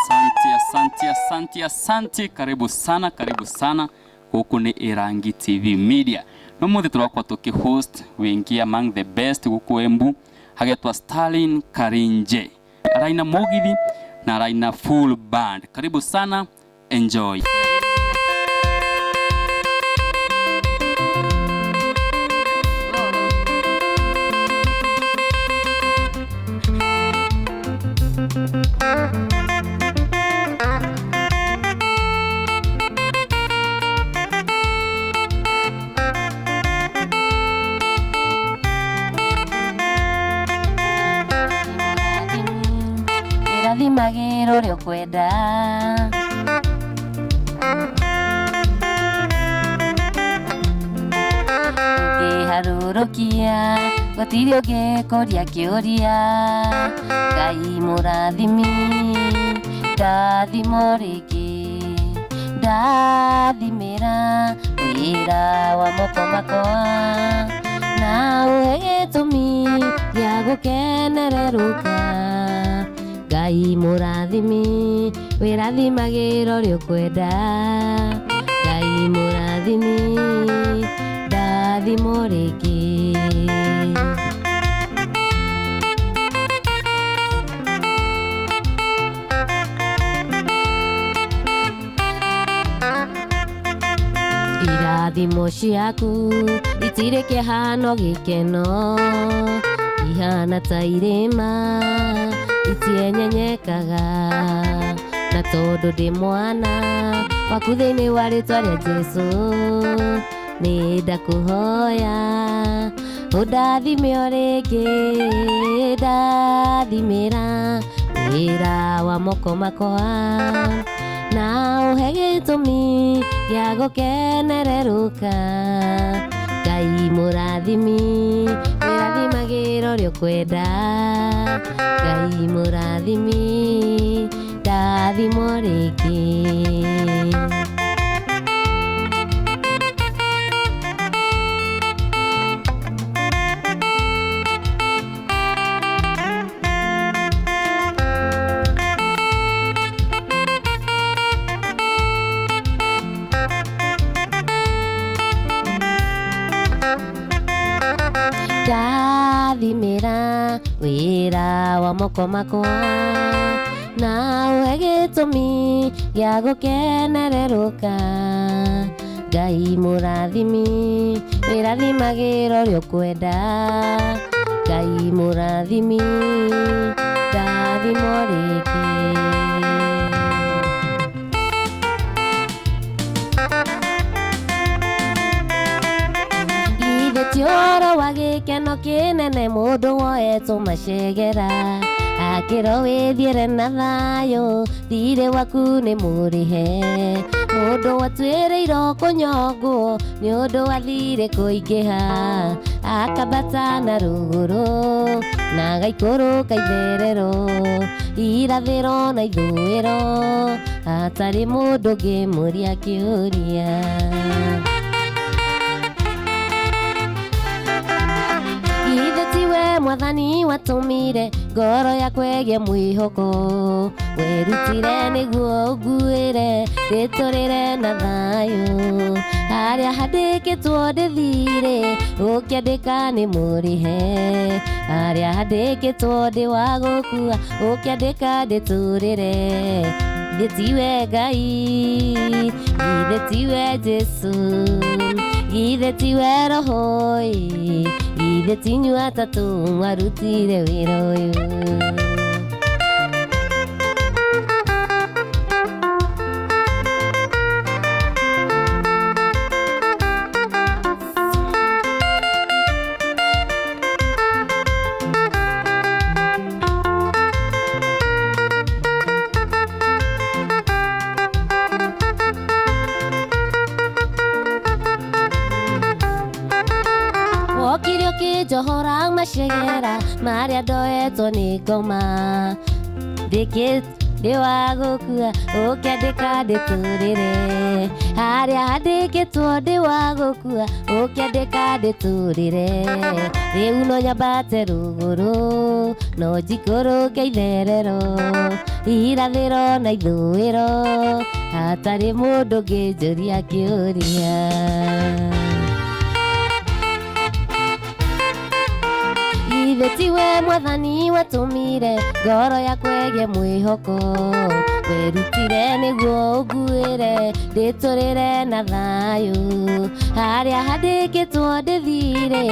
Asanti, asanti, asanti, asanti. Karibu sana, karibu sana. Huku ni Irangi TV Media. No muthi turakorwo tuki-host wingi among the best guku Embu hagetwa Stalin Karinje. Araina mugithi na araina full band. Karibu sana, enjoy. Irathimagĩra ũrĩa ũkwenda. Ũngĩharũrũkia gũtirĩ ũngĩkũria kĩũria. Ngai mũrathimi, ndathimo rĩngĩ, ndathimĩra wĩra wa moko makwa, na ũhe gĩtũmi gĩa gũkenererũka. Ngai mũrathimi, wĩrathimagĩra ũrĩa ũkwenda. Ngai mũrathimi, ndathimo rĩngĩ. Irathimo ciaku itirĩ kĩhano gĩkeno, ihana ta irĩma itienyenyekaga. Na tondũ ndĩ mwana waku thĩinĩ wa rĩtwa rĩa Jesũ, nĩ ndakũhoya ũndathime o rĩngĩ, ndathimĩra wĩra wa moko makwa, na ũhe gĩtũmi gĩa gũkenererũka. Ngai mũrathimi, wĩrathimagĩra ũrĩa ũkwenda. Ngai mũrathimi, ndathimwo rĩngĩ. Ndathimĩra wĩra wa moko makwa, na ũhe gĩtũmi gĩa gũkenererũka. Ngai mũrathimi, wĩrathimagĩra ũrĩa ũkwenda. Ngai mũrathimi, ndathimwo rĩngĩ. Githĩ ti ũhoro wa gĩkeno kĩnene mũndũ woetwo macegera, akĩrwo wĩthiĩre na thayũ, thirĩ waku nĩ mũrĩhe. Mũndũ watuĩrĩirwo kũnyongwo nĩ ũndũ wa thirĩ kũingĩha, akambata na rũgũrũ na agaikũrũka itherero, irathĩro na ithũĩro, hatarĩ mũndũ ũngĩmũria kĩũria. Githĩ tiwe mwathani watũmire ngoro yakwa ĩgĩe mwĩhoko, werutire nĩguo ũnguĩre ndĩtũrĩre na thayũ. Harĩa handĩkĩtwo ndĩthire ũkĩandĩka nĩ mũrĩhe, harĩa handĩkĩtwo ndĩ wa gũkua ũkĩandĩka ndĩtũrĩre. Githĩ tiwe Ngai, githĩ tiwe Jesũ, githĩ tiwe Roho, githĩ ti inyuĩ atatũ mwarutire wĩra ũyũ. Wokire ũkĩnjohora macegera marĩa ndoetwo nĩ ngoma, Ndĩ wa gũkua ũkĩandĩka ndĩtũrĩre harĩa handĩkĩtwo ndĩ wa gũkua ũkĩandĩka ndĩtũrĩre rĩu no nyambate rũgũrũ no njikũrũke itherero irathĩro na ithũĩro hatarĩ mũndũ ũngĩnjũria kĩũria. Ithe tiwe mwathani watũmire ngoro yakwa ĩgĩe mwĩhoko werutire nĩguo ũnguĩre ndĩtũrĩre na thayũ harĩa handĩkĩtwo ndĩthire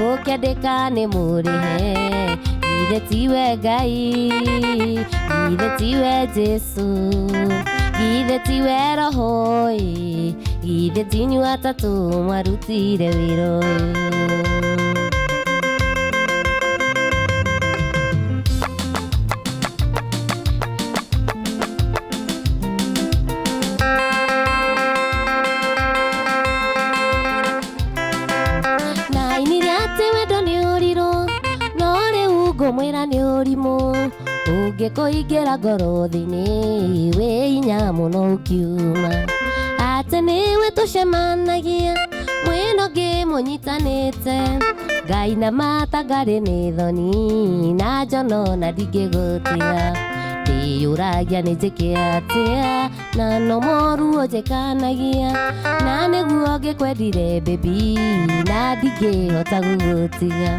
ũkĩandĩka nĩ mũrĩhe ithe tiwe Ngai ithe tiwe Jesũ ithe tiwe Roho ĩ ithe tinyu atatũ mwarutire wĩra ũyũ. Na ainire atĩ wendo nĩ ũrirũ no rĩu ngũmwĩra nĩ ũrimũ ũngĩkũingĩra ngoro thĩinĩ wĩ hinya mũno ũkiuma atĩ nĩwe tũcemanagia mwĩna ũngĩ mũnyitanĩte Ngai na matangarĩ nĩ thoni na njono na ndingĩgũtiga ndĩyũragia nĩ njĩke atĩa na no moruo njĩkanagia na nĩguo ngĩkwendire baby na ndingĩhota gũgũtiga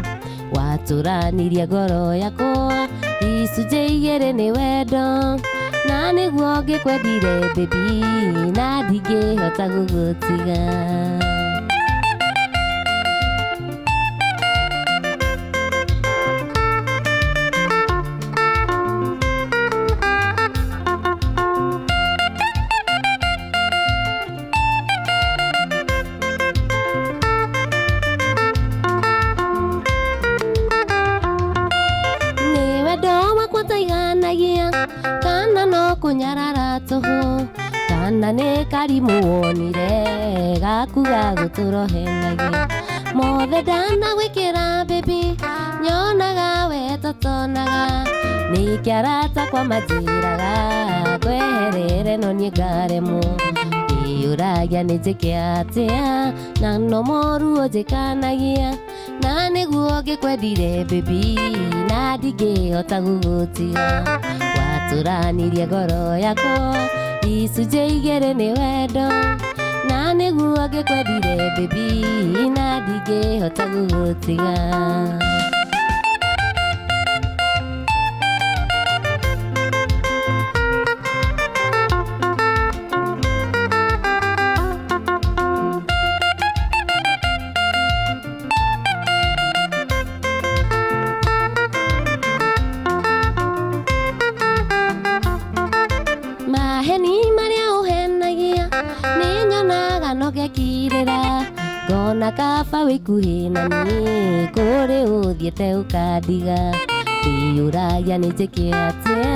watũranirie ngoro yakwa icunjĩ igĩrĩ nĩ wendo na nĩguo ngĩkwendire baby na ndingĩhota gũgũtiga. Nĩ wendo wakwa taiganagia kana no kũnyarara tũhũ kana nĩ karimũ wonire gaku ga gũtũrohenagia mothe ndanagwĩkĩra baby nyonaga we totonaga nĩkĩ arata kwa manjĩraga ngweherere no niĩ ngaremwo ndĩyũragia nĩ njĩke atĩa na no moruo njĩkanagia na nĩguo ngĩkwendire baby na ndingĩhota gũgũtiga watũranirie ngoro yakwa icunjĩ igĩrĩ nĩ wendo na nĩguo ngĩkwendire baby na ndingĩhota gũgũtiga. Maheni marĩa ũhenagia nĩ nyonaga no ngekirĩra ngona kaba wĩkuhĩ na niĩ kũrĩ ũthiĩte ũkandiga ndĩyũragia nĩ njĩke atĩa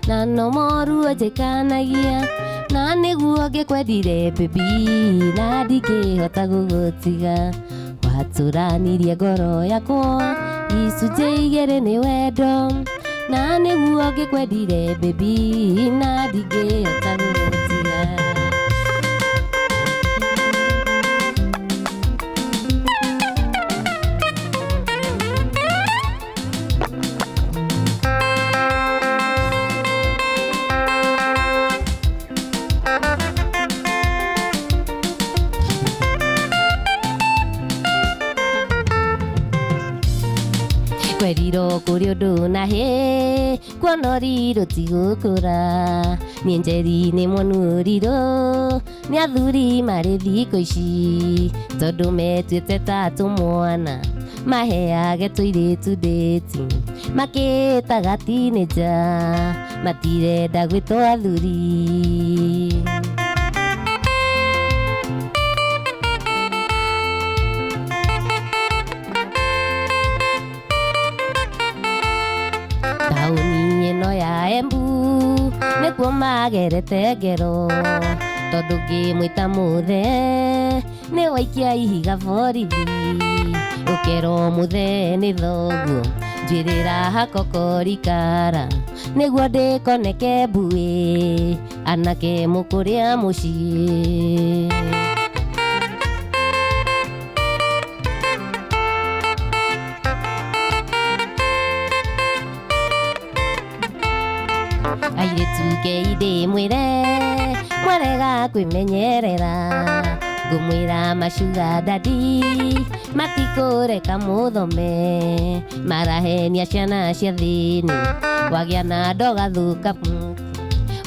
na no moruo njĩkanagia na nĩguo ngĩkwendire baby na ndingĩhota gũgũtiga watũranirie ngoro yakwa icunjĩ igĩrĩ nĩ wendo na nĩguo ngĩkwendire baby na ndingĩhota gũgũtiga. Kwerirwo kũrĩ ũndũ na hĩ kuona ũrirũ ti gũkũra niĩ njeri nĩ mwonu ũrirũ nĩ athuri marĩ thikũ ici tondũ metuĩte ta tũmwana maheage tũirĩtu ndĩti makĩtaga tinĩnja matirenda gwĩtwo athuri. Taũni ĩno ya Embu nĩkuo magerete ngero tondũ ngĩmwĩta mũthe nĩ waikia ihiga borithi ũkerwo mũthe nĩ thoguo. Njwĩrĩra hakokorikara nĩguo ndĩkoneke mbuĩ anake mũkũrĩa mũciĩ. Airĩtu kei ndĩmwĩre mwarega kwĩmenyerera ngũmwĩra macuga dadi matikũreka mũthome marahenia ciana cia thĩni wagĩa na ndogathũka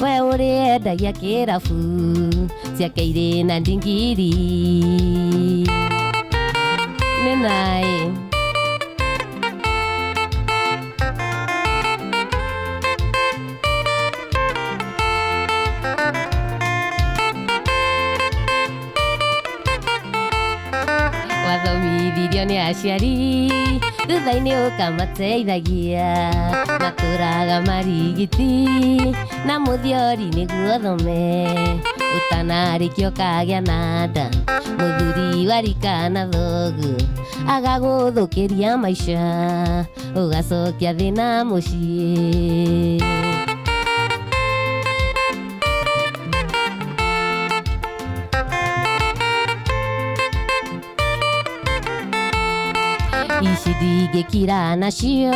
we ũrĩendagia kĩrabu ciake irĩ na ndingiri nĩ naĩ. Wathomithirio nĩ aciari thutha-inĩ ũkamateithagia matũraga marigiti na mũthiori nĩguo thome ũtanarĩkia ũkagĩa na nda mũthuri warika na thoguo agagũthũkĩria maica ũgacokia thĩna mũciĩ. Ici ndingĩkira nacio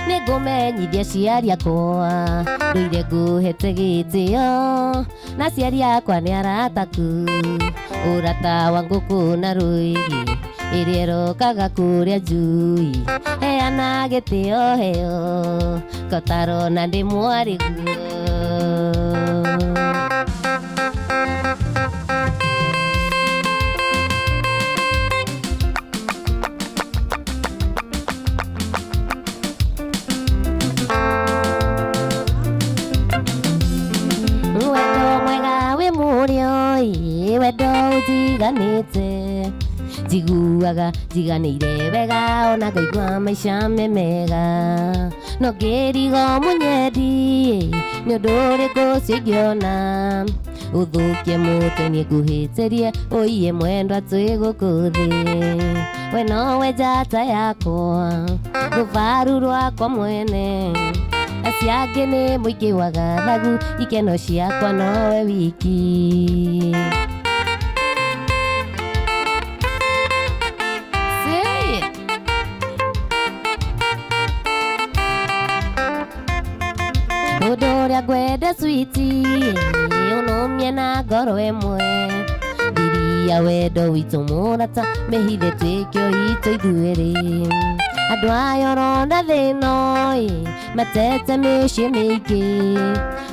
nĩngũmenyithia aciari akwa ndũire ngũhete gĩtĩo na aciari akwa nĩ arataku ũrata wa ngũkũ na rwĩgĩ ĩrĩa ĩrokaga kũrĩa njui heana gĩtĩo heo kotarona ndĩ mwarĩguo. Wendo ũnjiganĩte njiguaga njiganĩire wega ona ngaigua maica me mega no ngĩrigwo mũnyendi nĩ ũndũ ũrĩkũ ũcio ingĩona ũthũkie mũtwe niĩ ngũhĩtĩrie ũiye mwendwa twĩ gũkũ thĩ we nowe njata yakwa rũbaru rwakwa mwene acio angĩ nĩ mũingĩ wa gathagu ikeno ciakwa nowe wiki. Ũndũ ũrĩa ngwenda switi ũnũmie na ngoro ĩmwe thiria wendo witũ mũrata mĩhithe twĩke itũ ithuerĩ andũ aya ũrona thĩna matete mĩciĩ mĩingĩ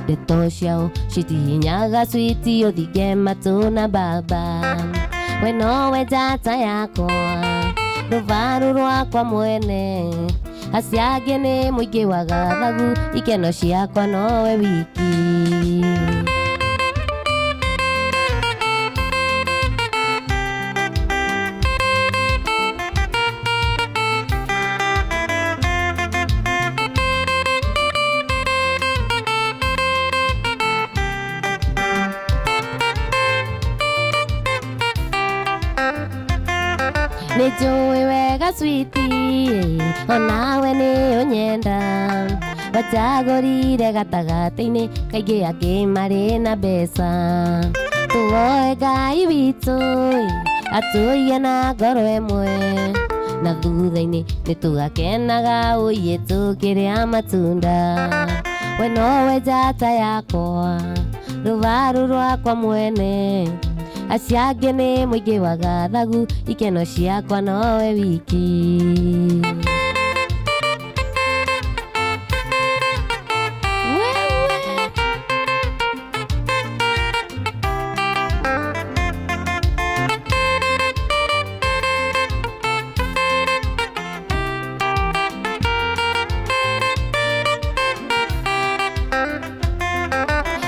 ndeto ciao citihinyaga switi ũthinge matũ na baba we nowe njata yakwa rũbaru rwakwa mwene acio angĩ nĩ mũingĩ wa gathagu ikeno ciakwa nowe wiki. Nĩ njũĩ wega switi onawe nĩ ũnyenda wacagũrire gatagatĩ-inĩ kaingĩ angĩ marĩ na mbeca tũhoe Ngai witũ atũiye na ngoro ĩmwe na thutha-inĩ nĩ tũgakenaga ũiye tũkĩrĩa matunda we nowe njata yakwa rũbaru rwakwa mwene acio angĩ nĩ mũingĩ wa gathagu ikeno ciakwa nowe wiki.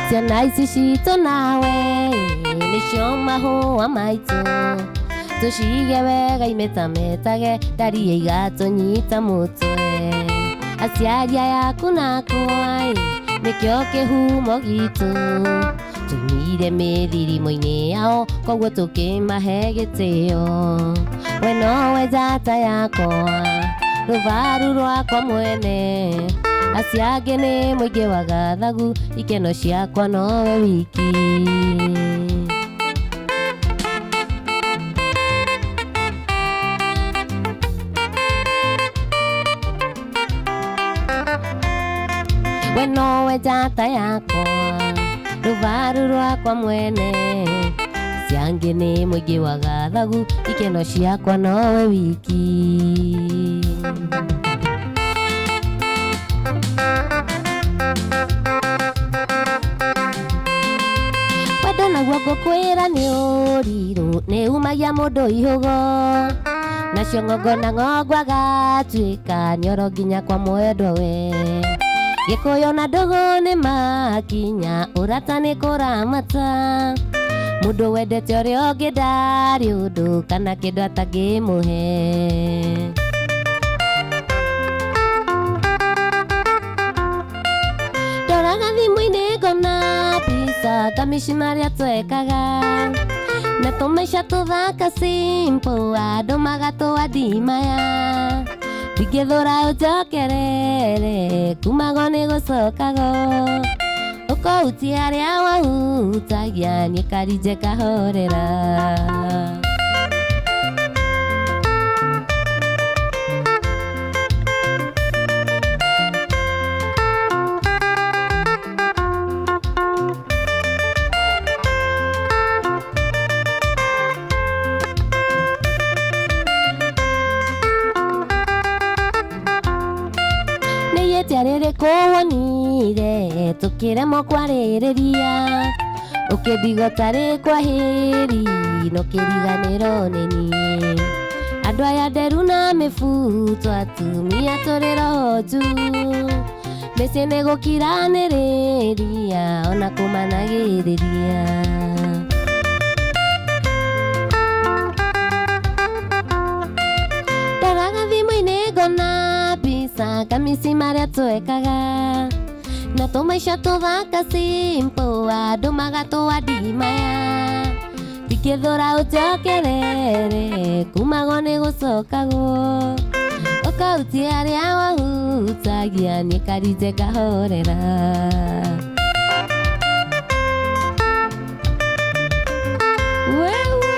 Ciana ici citũ nawe nĩcio mahũa maitũ tũcige wega imetametage ndaria igatũnyita mũtwe aciari aya aku nakwa nĩkĩo kĩhumo gitũ tũimire mĩthirimo-inĩ yao koguo tũkĩmahe gĩtĩo we nowe njata yakwa Rũbaru rwakwa mwene acio angĩ nĩ mũingĩ wa gathagu ikeno ciakwa nowe wiki. We nowe njata yakwa rũbaru rwakwa mwene ciangĩ nĩ mũingĩ wa gathagu ikeno ciakwa nowe wiki. Wendo naguo ngũkwĩra nĩ ũrirũ nĩ umagia mũndũ ihũgo nacio ng'ongo na ng'ongo agatuĩka nĩoro nginya kwa mwendwa we. Gĩkũyũ na ndũgũ nĩ makinya ũrata nĩ kũramata mũndũ wendete ũrĩa ũngĩ ndarĩ ũndũ kana kĩndũ atangĩmũhe. Ndoraga thimũ-inĩ ngona mbica kamici marĩa twekaga na tũmaica tũthaka simple andũ magatũa ndimaya ndingĩthũra ũnjokerere kumagwo nĩ gũcokagwo ũkũhutia harĩa wahutagia niĩ karinje kahorera. Nĩ ihĩtia rĩrĩkũ wonire tũkĩremwo kwarĩrĩria ũkĩndigwo tarĩ kwahĩri na ũkĩriganĩrwo nĩ niĩ. Andũ aya nderu na mĩbuto atumia tũrĩ roho njuu mĩciĩ nĩ gũkiranĩrĩria ona kũmanagĩrĩria. Ndoraga thimũ-inĩ ngona mbica kamici marĩa twekaga na tũmaica tũthaka simple andũ magatũa ndimaya ndingĩthũra ũnjokerere kumagwo nĩ gũcokagwo ũkahutia harĩa wahutagia niĩ karinje kahorera. Wewe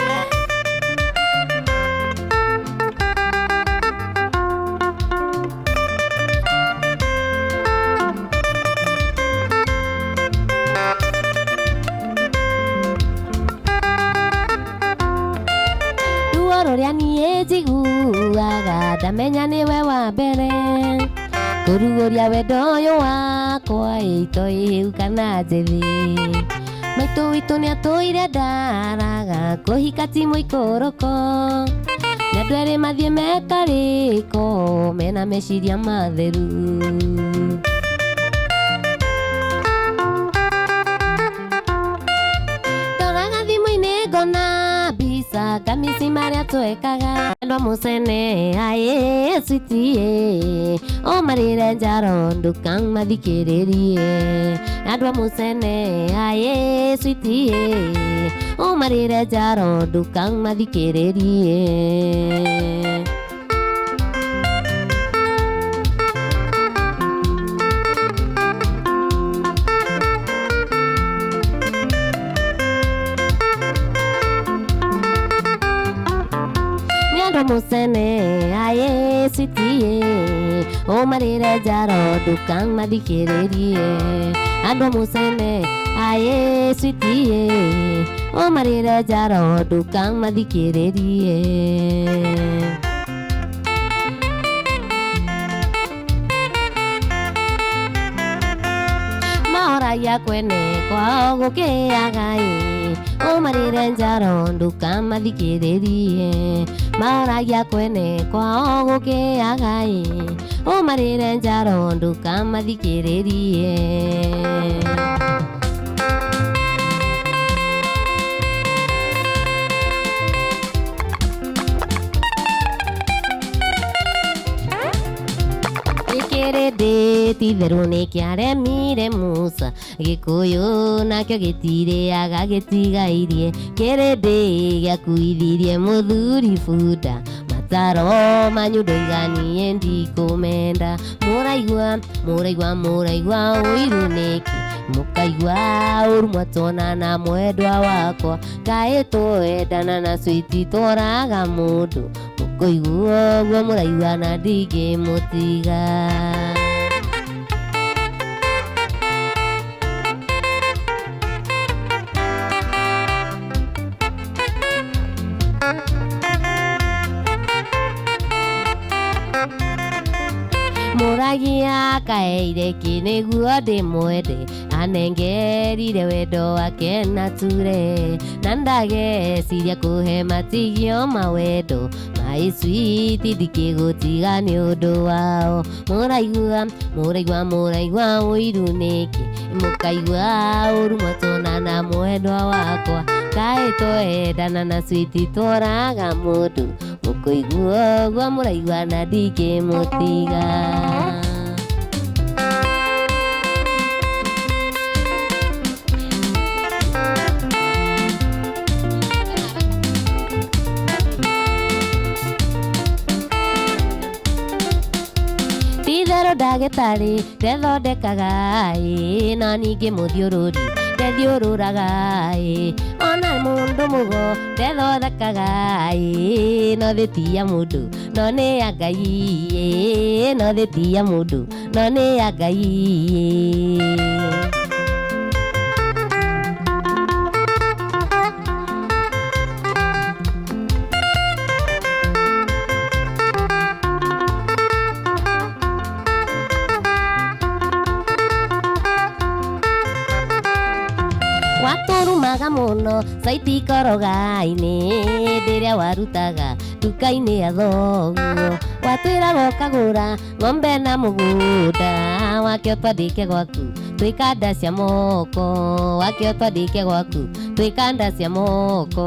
ruo rũrĩa niĩ njiguaga ndamenya nĩwe wa mbere kũrugũria wendo ũyũ wakwa ĩito ĩhĩu kana njĩthĩ. Maitũ witũ nĩatũire ndaraga kũhika ti mũikũrũko na andũ erĩ mathiĩ mekarĩko mena meciria matheru. Ndoraga thimũ-inĩ ngona mbica kamici marĩa twekaga andũ a mũcene aĩ sweetie ũmarĩre njaro ndũkamathikĩrĩrie andũ a mũcene aĩ sweetie ũmarĩre njaro ndũkamathikĩrĩrie. Nĩ andũ a mũcene aĩ sweetie ũmarĩre njaro ndũkamathikĩrĩrie andũ a mũcene aĩ sweetie ũmarĩre njaro ndũkamathikĩrĩrie. Mahoragia kwene kwao gũkĩaga ĩ ũmarĩre njaro ndũkamathikĩrĩrie mahoragia kwene kwao gũkĩaga ĩ ũmarĩre njaro ndũkamathikĩrĩrie. Gĩkĩrĩndĩ ti-itherũ nĩkĩaremire Musa Gĩkũyũ nakĩo gĩtirĩaga gĩtigairie kĩrĩndĩ gĩakuithirie mũthuri bunda Mataro manyu ndoiga niĩ ndikũmenda. Mũraigua mũraigua mũraigua ũiru nĩkĩ? Mũkaigua ũru mwatona na mwendwa wakwa. Kaĩ twendana na switi tworaga mũndũ. Mũkũigua ũguo mũraigua na ndingĩmũtiga. Mũragia kaeire kĩ nĩguo ndĩmwende, anengerire wendo wake na ture, na ndageciria kũhe matigio mawendo my sweet ndikĩgũtiga nĩ ũndũ wao. Mũraigua mũraigua mũraigua ũiru nĩkĩ? Mũkaigua ũru mwatona na mwendwa wakwa. Kaĩ twendana na switi tworaga mũndũ. Mũkũigua ũguo mũraigua na ndingĩmũtiga. Ti-itherũ ndagĩtarĩ ndethondekaga ĩ, na ningĩ mũthiũrũri ndethiũrũraga ĩ, ona mũndũ mũgo ndethondekaga ĩ, no thĩ ti ya mũndũ no nĩ ya Ngai ĩ, no thĩ ti ya mũndũ no nĩ ya Ngai ĩ. Watũrumaga mũno caiti ikoroga-inĩ rĩrĩa warutaga nduka-inĩ ya thoguo. Watwĩraga ũkagũra ng'ombe na mũgũnda, wake ũtwandĩke gwaku twĩkanda cia moko, wake ũtwandĩke gwaku twĩkanda cia moko.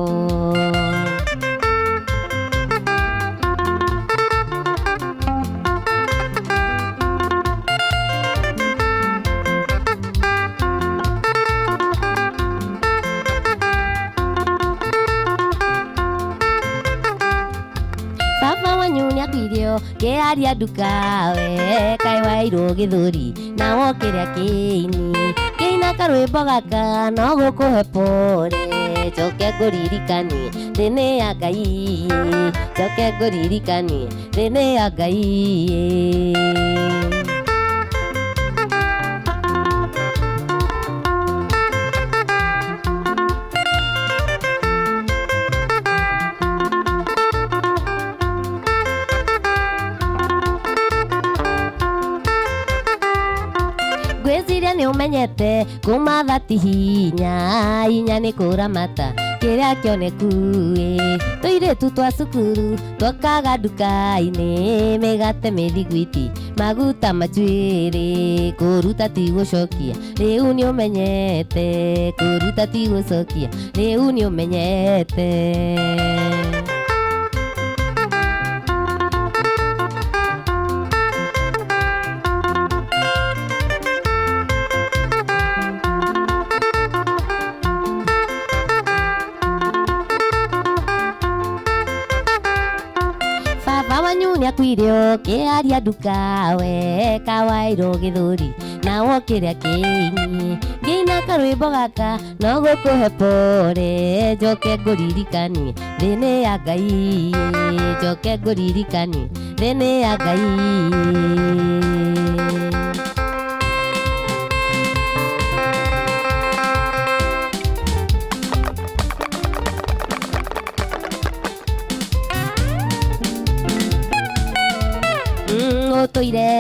Baba wanyu nĩakuirio kĩaria nduka we, kaĩ wairwo gĩthũri na wokĩrĩa kĩini. Kĩina karwĩmbo gaka no gũkũhe pore, njoke ngũririkanie thĩ nĩ ya Ngai, njoke ngũririkanie thĩ nĩ ya Ngai. Ngwĩciria nĩ ũmenyete kũmatha ti hinya, hinya nĩ kũramata kĩrĩa kĩoneku ĩ. Tũirĩtu twa cukuru twokaga nduka-inĩ, mĩgate mĩthiguiti maguta manjuĩrĩ, kũruta ti gũcokia rĩu nĩ ũmenyete, kũruta ti gũcokia rĩu nĩ ũmenyete. Baba wanyu nĩakuire ũkĩaria nduka we, kawairwo gĩthũri na wokĩrĩa kĩini. Ngĩina karwĩmbo gaka no gũkũhe pore, njoke ngũririkanie thĩ nĩ ya Ngai, njoke ngũririkanie thĩ nĩ ya Ngai. Ũtũire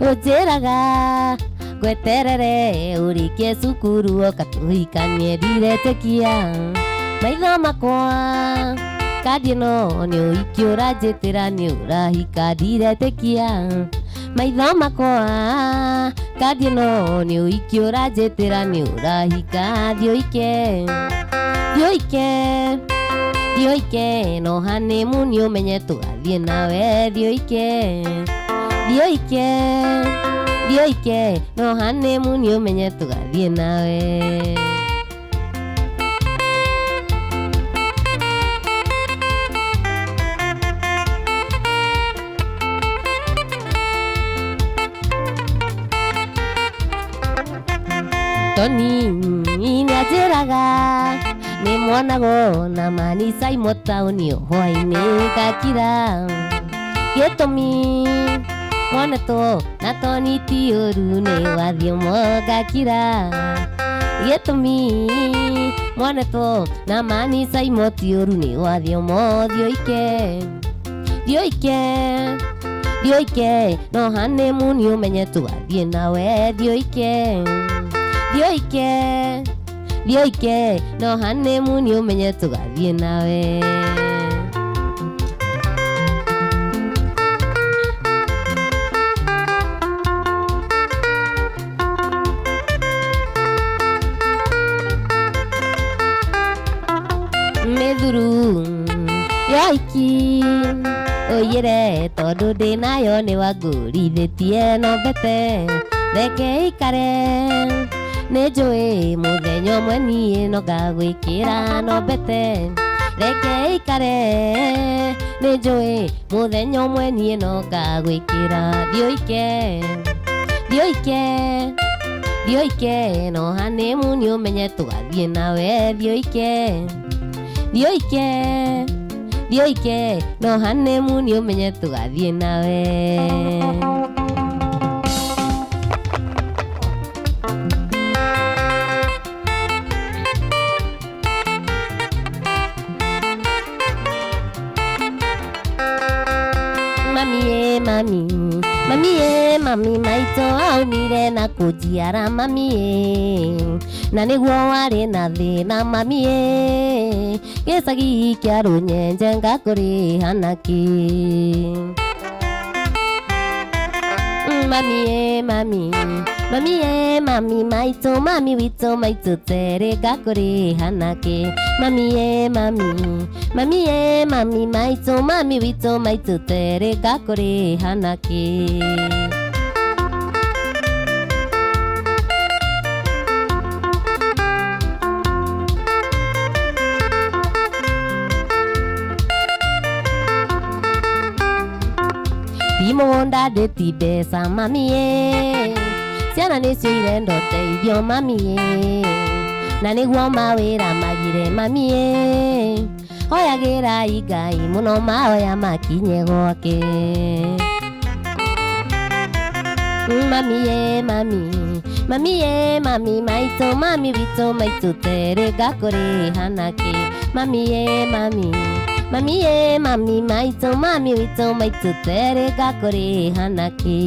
ũnjĩraga ngweterere ũrĩkie cukuru ũka tũhikanie, ndiretĩkia maitho makwa kandi ĩno nĩ ũhiki ũranjĩtĩra nĩ ũrahika, ndiretĩkia maitho makwa kandi ĩno nĩ ũhiki ũranjĩtĩra nĩ ũrahika, thiĩ ũike thiĩ ũike thiĩ ũike no honeymoon nĩ ũmenye tũgathiĩ nawe, thiĩ ũike thiĩ ũike thiĩ ũike no honeymoon nĩ ũmenye tũgathiĩ nawe. Toni nĩanjĩraga nĩ muonagwo na manisa imwe taũni hwainĩ ngakira gĩtũmi monetwo na Toni ti ũru nĩ wathiĩ ngakira gĩtũmi monetwo na manisa imwe ti ũru nĩ wathiĩ thiũike thiũike thiũike no honeymoon ũmenye tũgathiĩ nawe thiũike thiũike thiũike no honeymoon ũmenye tũgathiĩ nawe. Mĩthuru yoiki ũiyĩre tondũ ndĩnayo nĩ wangũrithĩtie no mbete reke ikare nĩ njũĩ mũthenya ũmwe niĩ no ngagwĩkĩra no mbete reke ikare nĩ njũĩ mũthenya ũmwe niĩ no ngagwĩkĩra thiũike thiũike thiũike no honeymoon ũmenye tũgathiĩ nawe thiũike thiũike thiũike no honeymoon ũmenye tũgathiĩ nawe. Mami e mami, mami e mami maitũ aumire na kũnjiara mami e na nĩguo warĩ na thĩna mami e gĩcagi kĩa rũnyenje ngakũrĩha nakĩ. Mami e mami, mami e mami maitũ mami witũ maitũ terĩ ngakũrĩha nakĩ. Mami e mami, mami e mami maitũ mami witũ maitũ terĩ ngakũrĩha nakĩ. Ti mũgũnda ndĩti mbeca mami e ciana nĩcio irenda ũteithio mami e na nĩguo mawĩra magire mami e hoyagĩrai Ngai mũno mahoya makinye gwake. Mami e mami, mami e mami maitũ mami witũ maitũ terĩ ngakũrĩha nakĩ. Mami e mami, mami e mami maitũ mami witũ maitũ terĩ ngakũrĩha nakĩ.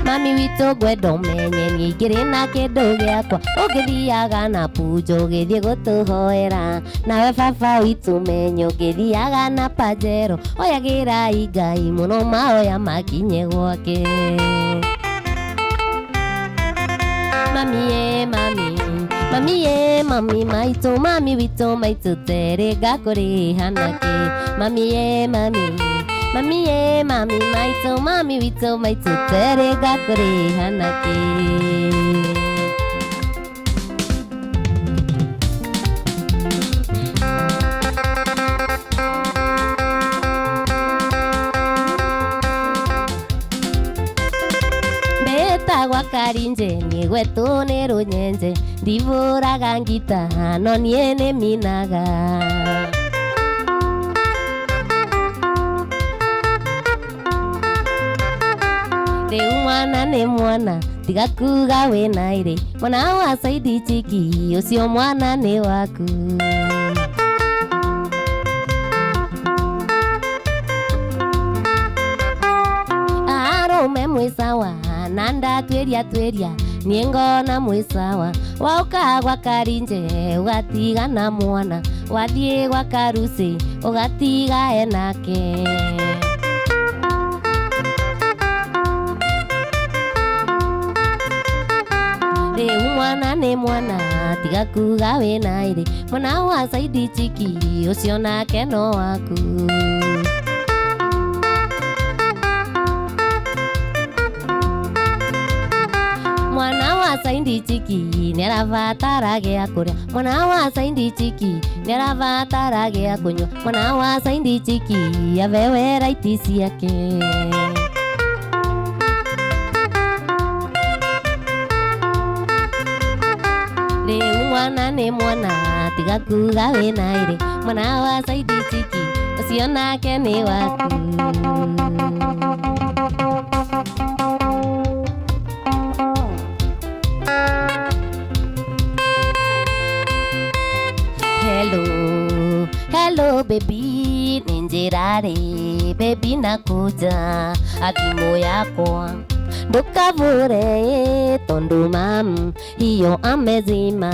Mami witũ ngwenda ũmenye niĩ ingĩrĩ na kĩndũ gĩakwa ũngĩthiaga na punjo ũgĩthiĩ gũtũhoera nawe baba witũ menye ũngĩthiaga na pajero hoyagĩrai Ngai mũno mahoya makinye gwake. Mami e mami, mami e mami maitũ mami witũ maitũ terĩ ngakũrĩha nakĩ. Mami e mami, mami e mami maitũ mami witũ maitũ terĩ ngakũrĩha nakĩ. Mbetagwa Karinje niĩ gwetũ nĩ rũnyenje ndibũraga ngita no niĩ nĩ minaga. Rĩu mwana nĩ mwana tiga kuga wĩna irĩ mwana wa Saidi Chiki ũcio mwana nĩ waku. Arũme mwĩ sawa na ndatwĩria twĩria niĩ ngona mwĩ sawa waũka gwa Karinje ũgatiga na mwana wathiĩ gwa Karuci ũgatiga enake. Rĩu mwana nĩ mwana tiga kuga wĩna irĩ mwana wa Saidi Chiki ũcio nake no waku. Mwana wa wa Saindi Chiki nĩarabatara gĩa kũrĩa, mwana wa Saindi Chiki nĩarabatara gĩa kũnyua, mwana wa Saindi Chiki abewe raiti ciake. Rĩu mwana nĩ mwana tiga kuga wĩna ĩrĩ, mwana wa Saindi Chiki ũcio nake nĩ waku. Hello, hello baby, ni njĩra-rĩ, baby nakuja, thimũ yakwa ndũkavũre tondu mam hiyo amezima.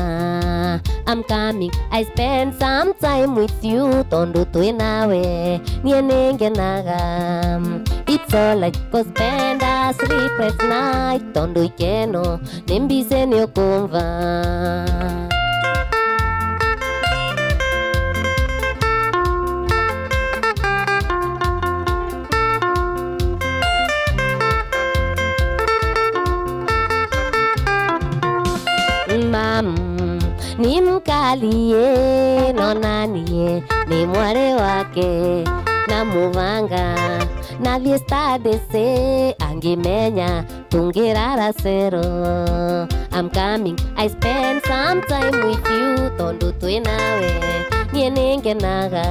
I'm coming, I spend some time with you tondu twĩ nawe niĩ nĩngenaga. It's all like go spend a sleepless night tondu ikeno nĩ mbice nĩũkũmva. Mam ni mkalie nonanie ni mware wake na muvanga na thiĩ stadese angĩmenya tũngĩrara cero. I'm coming, I spend some time with you tondu twĩ nawe niĩ nĩngenaga.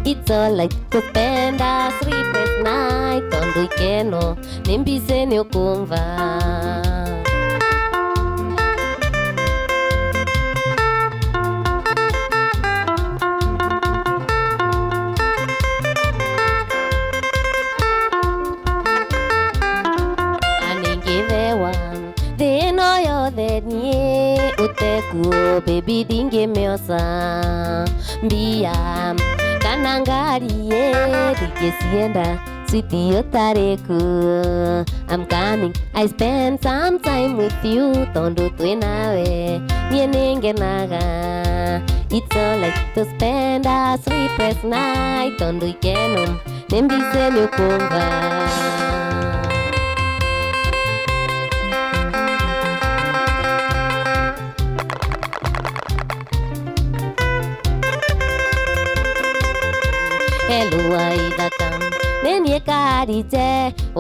It's all like to spend a sleepless night tondu ikeno nĩ mbice nĩũkũmva. Thĩno yothe niĩ ũtekuo baby ndingĩmĩoca, mbia kana ngari ĩ ndingĩcienda switi ũtarĩ kuo. I'm coming, I spend some time with you tondu twĩ nawe niĩ nĩngenaga. It's all like to spend a sleepless night tondu ikeno nĩ mbice nĩũkũmva. Hello waithaka nĩ niĩ Karije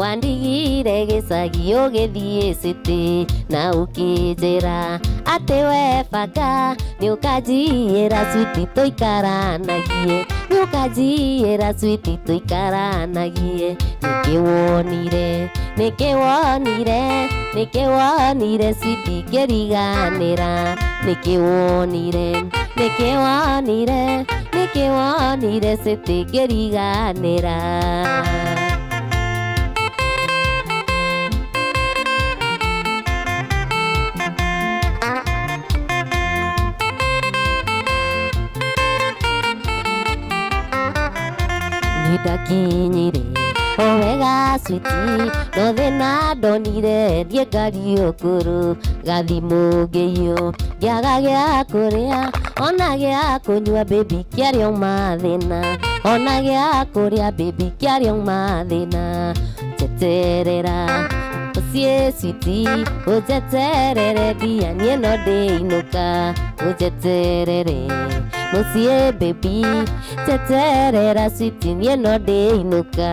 wandigire gĩcagi ũgĩthiĩ city na ũkĩnjĩra atĩ we banga nĩũkanjiyĩra switi tũikaranagie, nĩũkanjiyĩra switi tũikaranagie. Nĩkĩ wonire, nĩkĩ wonire, nĩkĩ wonire switi ngĩriganĩra, nĩkĩ wonire, nĩkĩ wonire, nĩkĩ wonire switi ngĩriganĩra. Nĩndakinyire o wega switi no thĩna ndonire thiĩ ngari ũkũrũ gathimũ ngĩiywo ngĩaga gĩa kũrĩa ona gĩa kũnyua baby kĩarĩ o mathĩna, ona gĩa kũrĩa baby kĩarĩ o mathĩna. Njeterera ũciĩ switi ũnjeterere mbia niĩ no ndĩinũka, ũnjeterere mũciĩ baby njeterera switi niĩ no ndĩinũka.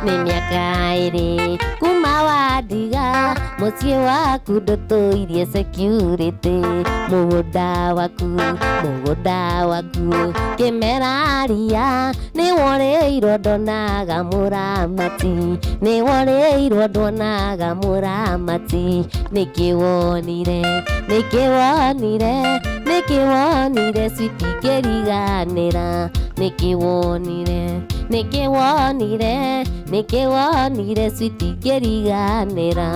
Nĩ mĩaka ĩrĩ kuma wandiga mũciĩ waku ndũtũirie security, mũgũnda waku mũgũnda waku kĩmera ria nĩworĩirwo ndonaga mũramati, nĩworĩirwo ndonaga mũramati. Nĩkĩ wonire, nĩkĩ wonire, nĩkĩ wonire switi ngĩriganĩra, nĩkĩ wonire, nĩkĩ wonire, nĩkĩ wonire switi ngĩriganĩra.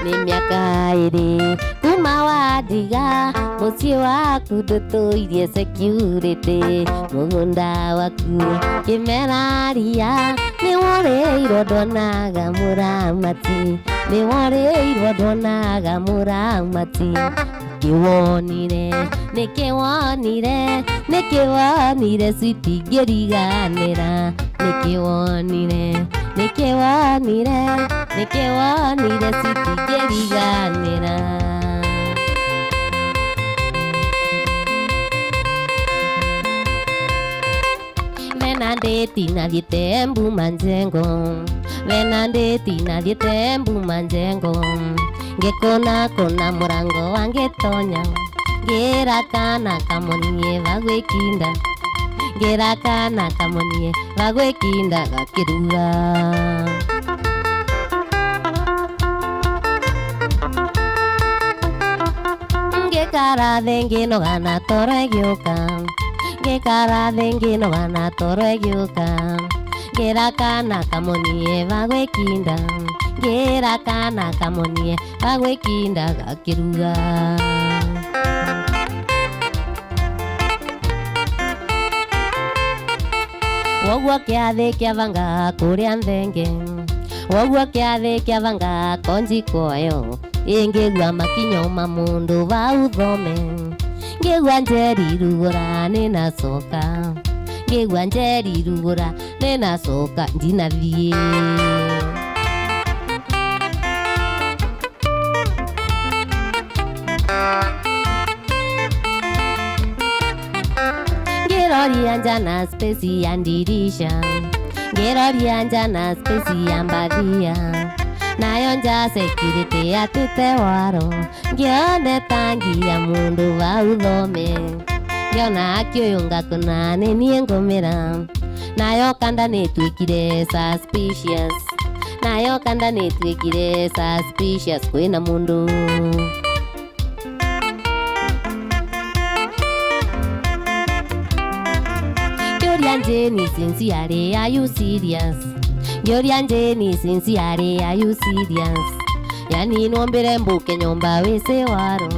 Nĩ mĩaka ĩrĩ kuma wandiga mũciĩ Mũciĩ waku ndũtũirie security, mũgũnda waku kĩmera ria nĩworĩirwo ndonaga mũramati, nĩworĩirwo ndonaga mũramati. Nĩkĩwonire, nĩkĩwonire, nĩkĩwonire switi ngĩriganĩra, nĩkĩwonire, nĩkĩwonire, nĩkĩwonire switi ngĩriganĩra. Vena ndeti nathiĩte Embu Manjengo, vena ndeti nathiĩte Embu Manjengo, ngĩkũna kũna mũrango wangĩtonya, ngĩra kana kamonie bagwĩkinda, ngĩra kana kamonie bagwĩkinda gakĩruga. Ngĩkara thĩ ngĩnoga na toro ĩgĩũka, ngĩkara thĩ ngĩnoga na toro ĩgĩũka, ngĩra kana kamonie bagwĩkinda, ngĩra kana kamonie bagwĩkinda gakĩruga. Woguo kĩathĩ kĩabanga kũrĩa nthenge, woguo kĩathĩ kĩabanga konji koyo, ĩngĩgua makinyo ma mũndũ vau thome, ngĩgua njeri rugũra nĩnacoka, ngĩgua njeri rugũra nĩnacoka ndinathiĩ. Ngĩroria nja na space ya ndirisha, ngĩroria nja na space ya mbathia, nayo nja security atĩte waro, ngĩone tangi ya mũndũ vau thome, ngĩona akĩũyũnga kũna nĩ niĩ ngũmĩra, nayo kanda nĩtuĩkire suspicious, nayo kanda nĩtuĩkire suspicious kwĩna mũndũ. Ngĩũria Jane sincerely, are you serious? Ngĩũria Jane sincerely, are you serious? Yani nwombire mbuke nyomba wĩsĩ waro,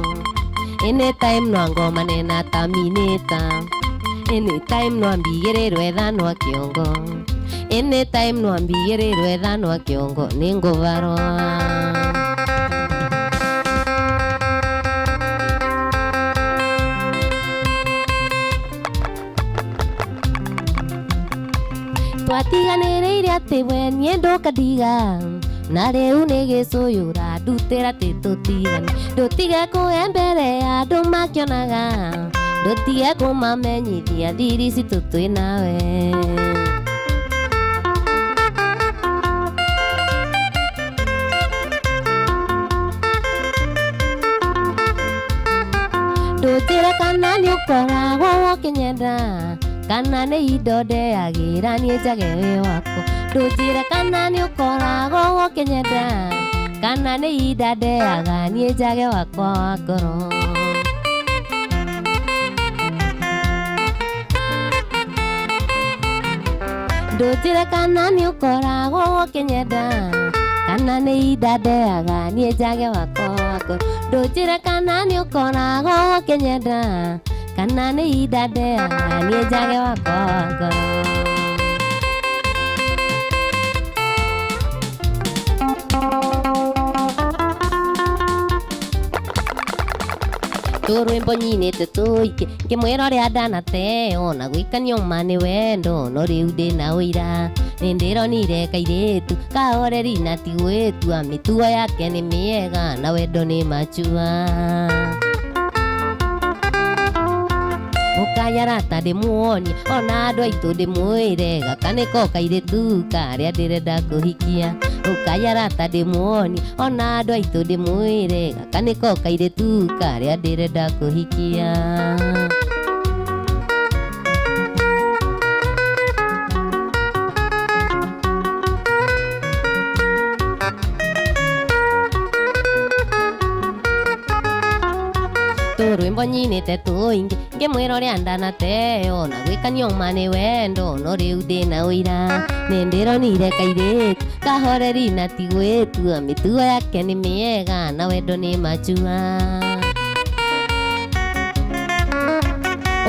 anytime nwangomane na terminator, anytime nwambigĩrĩrwo ethanwa kĩongo, anytime nwambigĩrĩrwo ethanwa kĩongo nĩngũvarwa. Twatiganĩrĩire atĩ we niĩ ndũkandiga, na rĩu nĩ gĩcũyũra ndutĩra atĩ tũtigane, ndũtige kũhe mbere ya andũ makĩonaga, ndũtige kũmamenyithia thiri citũ twĩ nawe. Ndũnjĩre kana nĩũkoragwo ũkĩnyenda, kana nĩ indo ndeagĩra niĩ njage wĩ wakwa, ndũnjĩre kana nĩũkoragwo ũkĩnyenda, kana nĩ inda ndeaga niĩ njage wakwa wa ngoro. Ndũnjĩre kana nĩũkoragwo ũkĩnyenda, kana nĩ inda ndeaga niĩ njage wakwa wa ngoro, ndũnjĩre kana nĩũkoragwo ũkĩnyenda, kana nĩ inda ndeaga niĩ njage wakwa wa ngoro. Tũrwĩmbo nyinĩte tũike ngĩmwĩra ũrĩa ndanateo na gwĩkanio ma nĩ wendo, no rĩu ndĩna ũira nĩndĩronire kairĩtu kahoreri na ti gwĩtua, mĩtugo yake nĩ mĩega na wendo nĩ machua. Ũkayarata ndĩmuonie ona andũ aitũ ndĩmwĩre, gaka nĩko kairĩtu karĩa ndĩrenda kũhikia, ũkayarata ndĩmuonie ona andũ aitũ ndĩmwĩre, gaka nĩko kairĩtu karĩa ndĩrenda kũhikia. Tũrwĩmbo nyinĩte tũingĩ ngĩmwĩra ũrĩa ndanateo na gwĩkanio ma nĩ wendo, no rĩu ndĩna ũira nĩndĩronire kairĩtu kahoreri na ti gwĩtua, mĩtugo yake nĩ mĩega na wendo nĩ machua.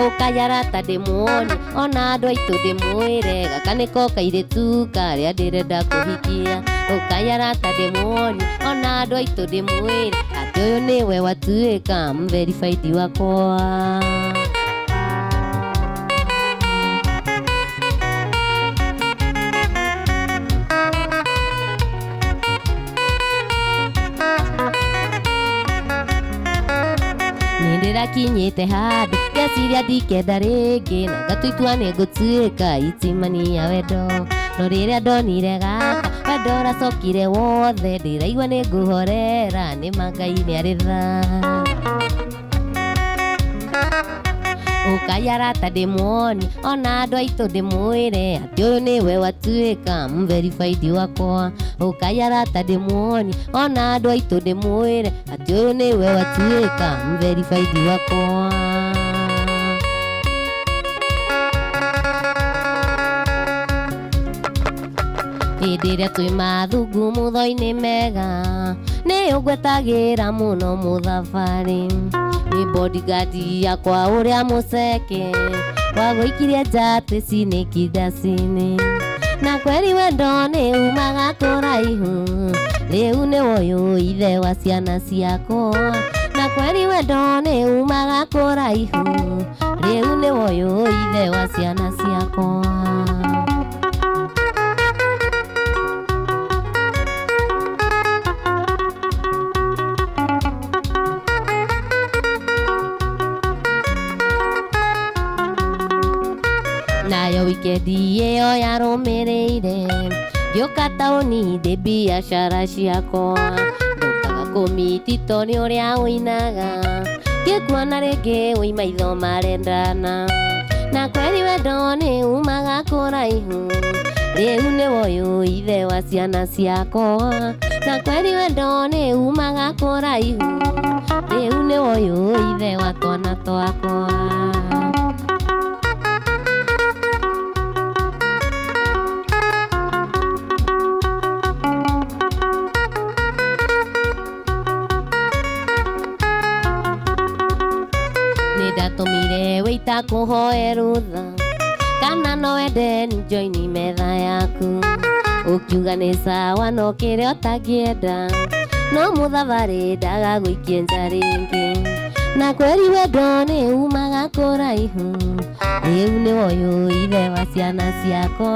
Ũkai arata ndĩmuonie ona andũ aitũ ndĩmwĩre gaka nĩko kairĩtu karĩa ndĩrenda kũhikia. Ũkai arata ndĩmuonie ona andũ aitũ ndĩmwĩre atĩ ũyũ nĩwe watuĩka mverified wakwa. Nĩndĩrakinyĩte handũ ngeciria ndikenda rĩngĩ na ngatua itua nĩngũtuĩka itimani ya wendo. No rĩrĩa ndonire gaka wendo ũracokire wothe ndĩraigua nĩngũhorera nĩma Ngai nĩarĩ tha. Ũkai arata ndĩmuonie ona andũ aitũ ndĩmwĩre atĩ ũyũ nĩwe watuĩka mverified wakwa. Ũkai arata ndĩmuonie ona andũ aitũ ndĩmwĩre atĩ ũyũ nĩwe watuĩka mverified wakwa. Hĩndĩ ĩrĩa twĩ mathungumutho-inĩ mega nĩ ũngwetagĩra mũno mũthabarĩ. Nĩ bodyguard yakwa ũrĩa mũceke wa gũikirie njatĩ cinĩ kidacini. Na kweri wendo nĩ umaga kũraihu rĩu nĩ ũyũ ithe wa ciana ciakwa. Na kweri wendo nĩ umaga kũraihu rĩu nĩ ũyũ ithe wa ciana ciakwa. Nayo wikendi ĩyo yarũmĩrĩire ngĩũka taũni ndĩ biacara ciakwa. Ndokaga kũmitito nĩ ũrĩa ũinaga ngĩkuona rĩngĩ wĩ maitho marendana. Na kweri wendo nĩ umaga kũraihu rĩu nĩ ũyũ ithe wa ciana ciakwa. Na kweri wendo nĩ umaga kũraihu rĩu nĩ ũyũ ithe wa twana twakwa. Nĩndatũmire wĩita kũhoe rũtha kana no wende njoini metha yaku. Ũkiuga nĩ sawa no kĩrĩa ũtangĩenda no mũthabarĩ ndagagũikie nja rĩngĩ. Na kweri wendo nĩ umaga kũraihu rĩu nĩ ũyũ ithe wa ciana ciakwa.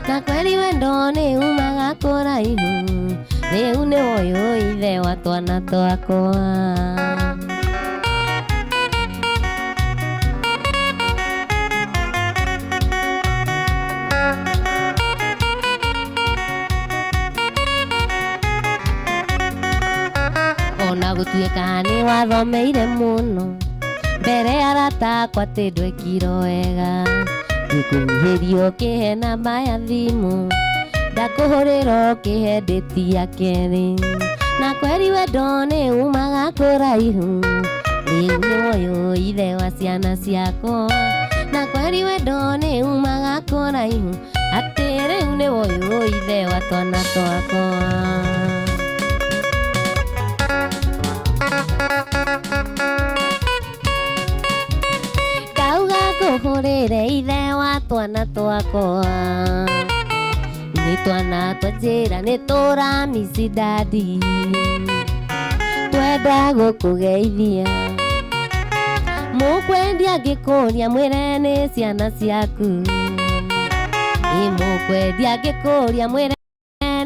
Na kweri wendo nĩ umaga kũraihu rĩu nĩ ũyũ ithe wa twana twakwa. Ona gũtuĩka nĩ wathomeire mũno mbere arata akwa atĩ ndwekirwo wega. Ngĩkũnyihĩrio ũkĩhe namba ya thimũ ndakũhũrĩra ũkĩhe ndĩti ya kerĩ. Na kweri wendo nĩ umaga kũraihu rĩu nĩ ũyũ ithe wa ciana ciakwa. Na kweri wendo nĩ umaga kũraihu atĩ rĩu nĩ ũyũ ithe wa twana twakwa. Ndauga ngũhũrĩre ithe wa twana twakwa. Nĩ twana twa njĩra nĩ tũramisi dadi twenda gũkũgeithia. Mũkwendia angĩkũria mwĩre nĩ ciana ciaku. Ĩ mũkwendia angĩkũria mwĩre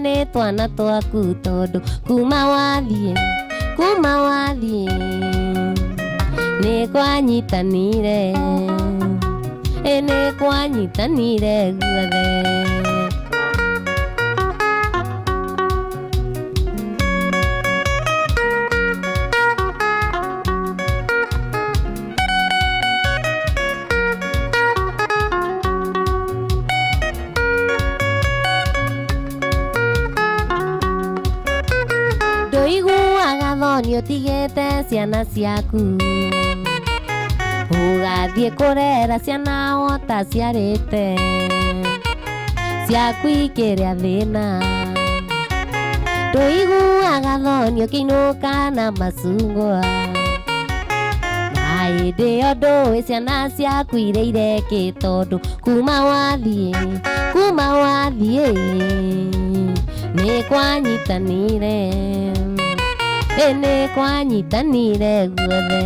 nĩ twana twaku tondũ kuma wathiĩ kuma wathiĩ nĩ kwanyitanire ĩ nĩ kwanyitanire guothe. Ndũiguaga thoni ũtigĩte ciana ciaku ũgathiĩ kũrera ciana ũtaciarĩte ciaku ikĩrĩa thĩna. Ndũiguaga thoni ũkĩinũka na macungwa na Hĩndĩ ĩyo ndũĩ ciana ciaku ireire kĩ tondũ kuma wathiĩ, kuma wathiĩ nĩ kwanyitanire, ĩ nĩ kwanyitanire guothe.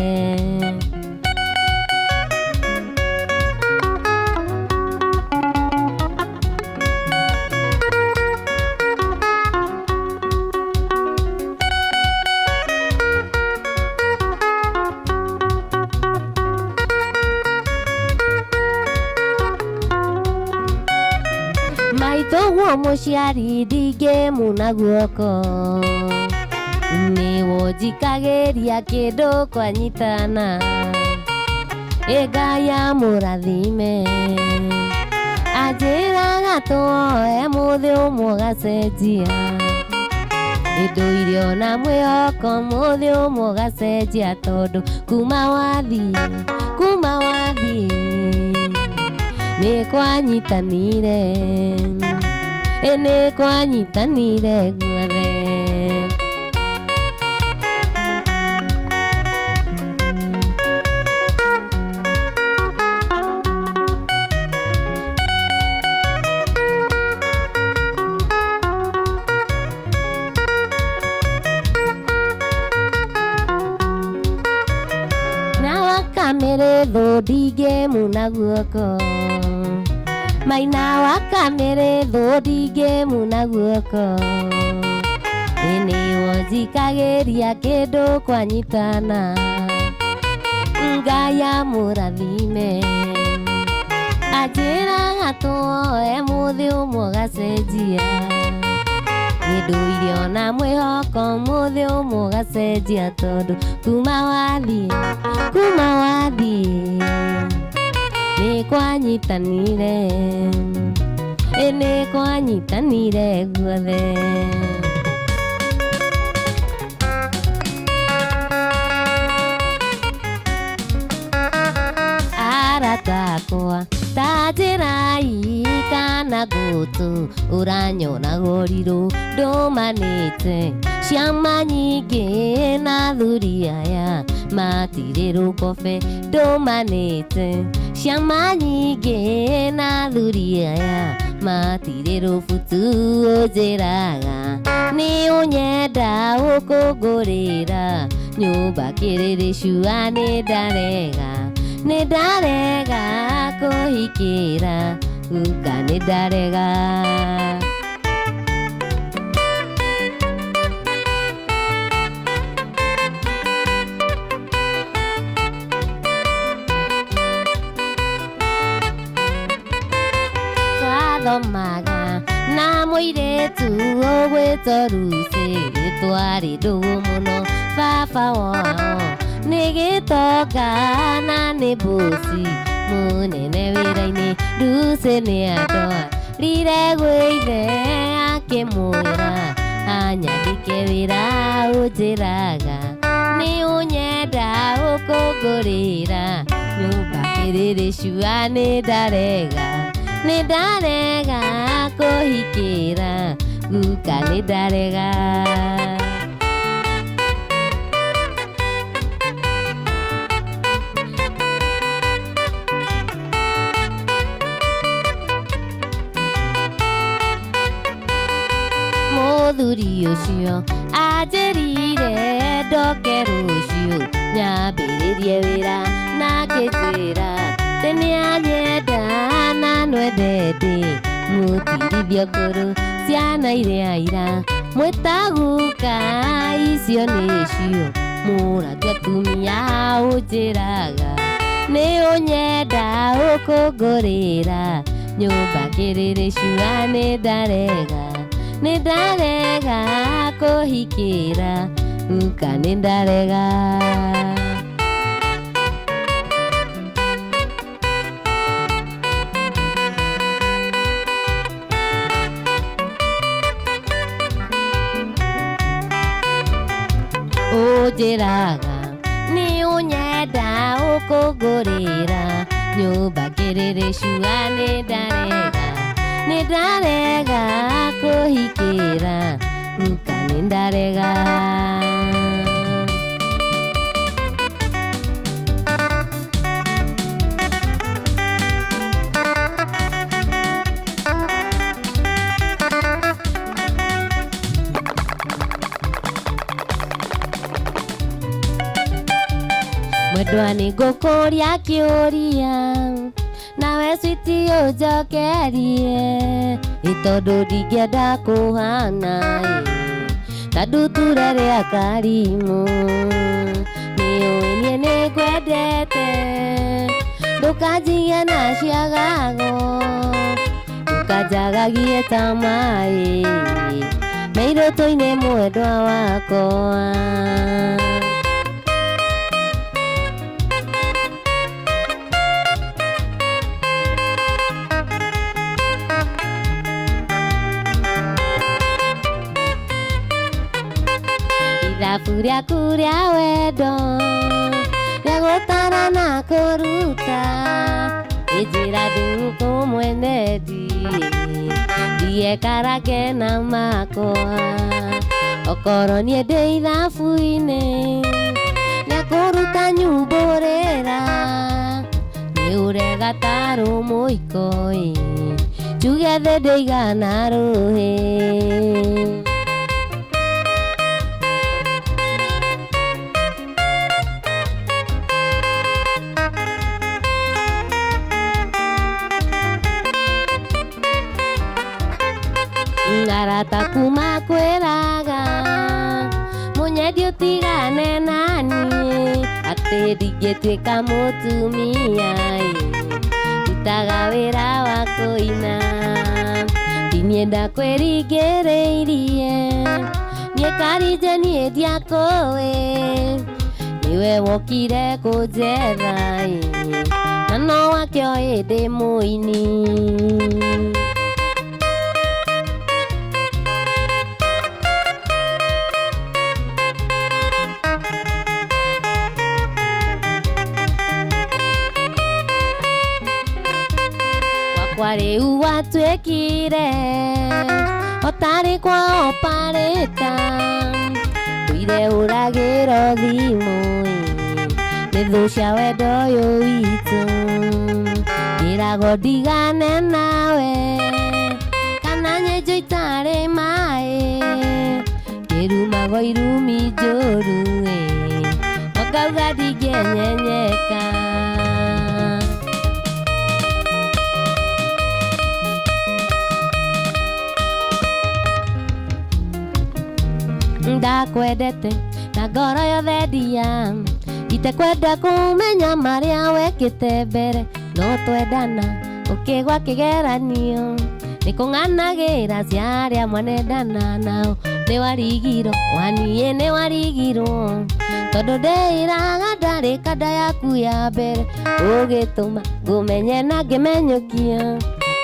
Maitũguo mũciari ndingĩmuna guoko, nĩwonjikagĩria kĩndũ kwanyitana, ĩ Ngai amũrathime. Anjĩraga tuoe mũthĩ ũmwe ũgacenjia, ndũire ona mwĩhoko mũthĩ ũmwe ũgacenjia, tondũ kuma wathiĩ, kuma wathiĩ nĩ kwanyitanire, ĩ nĩ kwanyitanire guothe. Na wakamĩrĩ thũ ndingĩmuna guoko, maina wakamĩrĩ thũ ndingĩmuna guoko, ĩ nĩwonjikagĩria kĩndũ kwanyitana, Ngai amũrathime. Anjĩraga tuoe mũthĩ ũmwe ũgacenjia, ndũire ona mwĩhoko mũthĩ ũmwe ũgacenjia, tondũ kuma wathiĩ, kuma wathiĩ nĩ kwanyitanire, ĩ nĩ kwanyitanire guothe. Arata akwa ta njĩrai kana ngũtũ ũranyona gũrirũ ndũmanĩte, ciama nyingĩ na athuri aya matirĩ rũkobe ndũmanĩte, ciama nyingĩ na athuri aya matirĩ rũbutu ũnjĩraga nĩ ũnyenda ũkũngũrĩra nyũmba kĩrĩrĩ cua nĩ ndarega, nĩ ndarega kũhikĩra guka nĩ ndarega. Twathomaga na mũirĩtu ũgwĩtwo Lucy, twarĩ ndũgũ mũno baba wao nĩ gĩtonga na nĩ bosi mũnene wĩra-inĩ. Lucy nĩ andwarire gwĩ ithe akĩmwĩra anyandĩke wĩra ũnjĩraga nĩ ũnyenda ũkũngũrĩra nyũmba kĩrĩrĩ cua nĩ ndarega, nĩ ndarega kũhikĩra guka nĩ ndarega. Mũthuri ũcio anjĩrire ndoke rũciũ nyambĩrĩrie wĩra, na akĩnjĩra atĩ nĩanyenda na nwendete mũtirithio ngũrũ ciana iria ira mwĩta guka icio nĩcio mũratu atumia ũnjĩraga nĩ ũnyenda ũkũngũrĩra nyũmba kĩrĩrĩ cua nĩ ndarega, nĩ ndarega kũhikĩra guka nĩ ndarega. Ũnjĩraga nĩ ũnyenda ũkũngũrĩra nyũmba kĩrĩrĩ cua nĩ ndarega, nĩ ndarega kũhikĩra guka nĩ ndarega. Mwendwa nĩ ngũkũria kĩũria nawe switi ũnjokerie ĩ tondũ ndingĩenda kũhana ĩ ta ndutura rĩa karimũ nĩũĩ niĩ nĩngwendete ndũkanjige na ciagago ndũkanjagagie ta maĩ me irũtũ-inĩ mwendwa wakwa. Ithabu rĩaku rĩa wendo rĩa gũtara na kũruta ĩnjĩra ndũkũmwene ndie karake na makwa okorwo niĩ ndĩ ithabu-inĩ rĩa kũruta nyumbũrĩra nĩ ũrega tarũ mũiko ĩ njuge thĩ ndĩigana rũhĩ. Arata kuma kwĩraga mũnyendi ũtigane naniĩ atĩ ndingĩtuĩka mũtumia ĩ ndutaga wĩra wa kũina tiniĩ ndakwĩringĩrĩirie niĩ karinje niĩ ndiakũĩ nĩwe wokire kũnjetha ĩ na no wakĩoĩ ndĩ mũini. Wakwa rĩu watuĩkire otarĩ kwa oparĩta ũire ũragĩrwo thimũ ĩ nĩ thũ cia wendo ũyũ witũ ngĩragwo ndigane nawe kana nyenjo itarĩ maĩ ngĩrumagwo irumi njũru ĩ ngauga ndingĩenyenyeka. Ndakwendete na ngoro yothe ndia itekwenda kũmenya marĩa wekĩte mbere no twendana ũkĩgwa kĩgeranio nĩ kũng'anagĩra cia arĩa mwanendana nao nĩ warigirwo waniĩ nĩ warigirwo tondũ ndeĩraga ndarĩ kanda yaku ya mbere ũgĩtũma ngũmenye na ngĩmenyũkia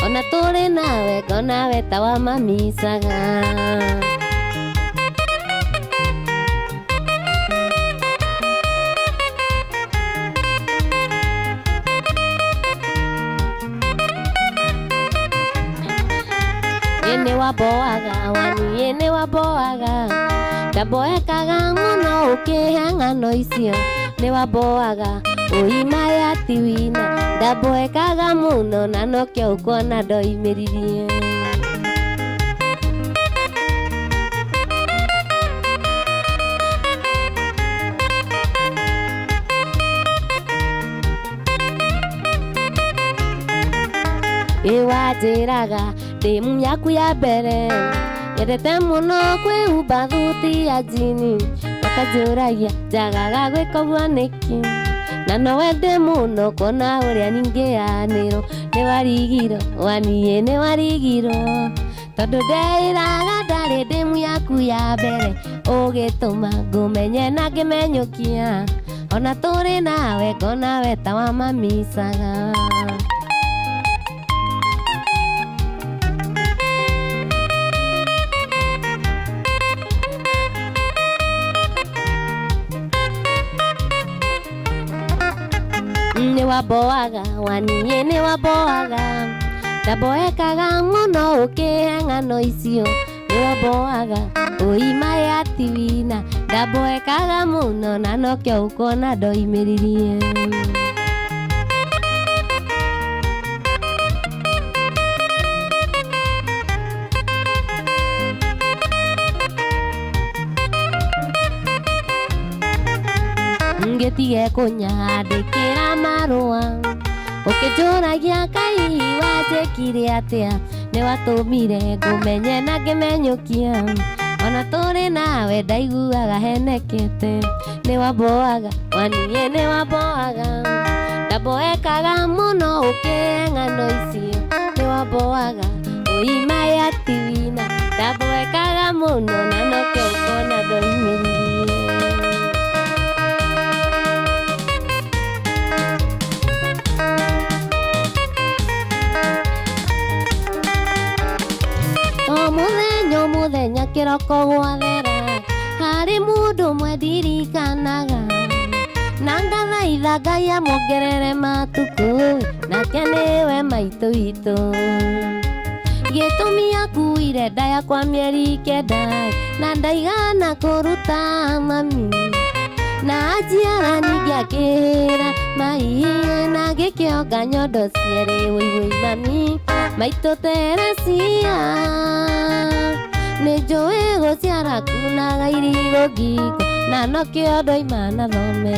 ona tũrĩ nawe ngona we ta wa mamicaga. Nĩ wamboaga waniĩ nĩ wamboaga ndamboekaga mũno ũkĩhe ng'ano icio nĩ wamboaga ũima ya tiwina ndamboekaga mũno na nokĩo ũkuona ndoimĩririe. Ĩ wanjĩraga ndĩmu yaku ya mbere nyendete mũno kwĩhumba thuti ya njini makanjũragia njagaga gwĩka ũguo nĩkĩ na no wende mũno kuona ũrĩa ningĩanĩrwo nĩ warigirwo waniĩ nĩ warigirwo tondũ ndeĩraga ndarĩ ndĩmu yaku ya mbere ũgĩtũma ngũmenye na ngĩmenyũkia ona tũrĩ nawe ngona we ta wa mamicaga. Nĩ wamboaga waniĩ nĩ wamboaga ndamboekaga mũno ũkĩhe ng'ano icio nĩ wamboaga ũima ya tiwina ndamboekaga mũno na nokĩo ũkuona ndoimĩririe. ũtige kũnyandĩkĩra marũa ũkĩnjũragia kaĩ wanjĩkire atĩa nĩ watũmire ngũmenye na ngĩmenyũkia ona tũrĩ nawe ndaiguaga henekete nĩ wamboaga waniĩ nĩ wamboaga ndamboekaga mũno ũkĩhe ng'ano icio nĩ wamboaga ũima ya tiwina ndamboekaga mũno na nokĩo ũkona ndoimĩririe. O mũthenya o mũthenya kĩroko gwathera harĩ mũndũ ũmwe ndirikanaga na ngathaitha Ngai amuongerere matukũ nake nĩwe maitũ witũ. Gĩtũmi akuire nda yakwa mĩeri 9 na ndaigana kũruta mami na njiara ningĩ akĩhĩra mai na ngĩkĩonga nyondo cierĩ wũiwũi mami maitũ Teresia nĩ njũĩ gũciara kunaga irigũ ngingo na nokĩo ndoima na thome.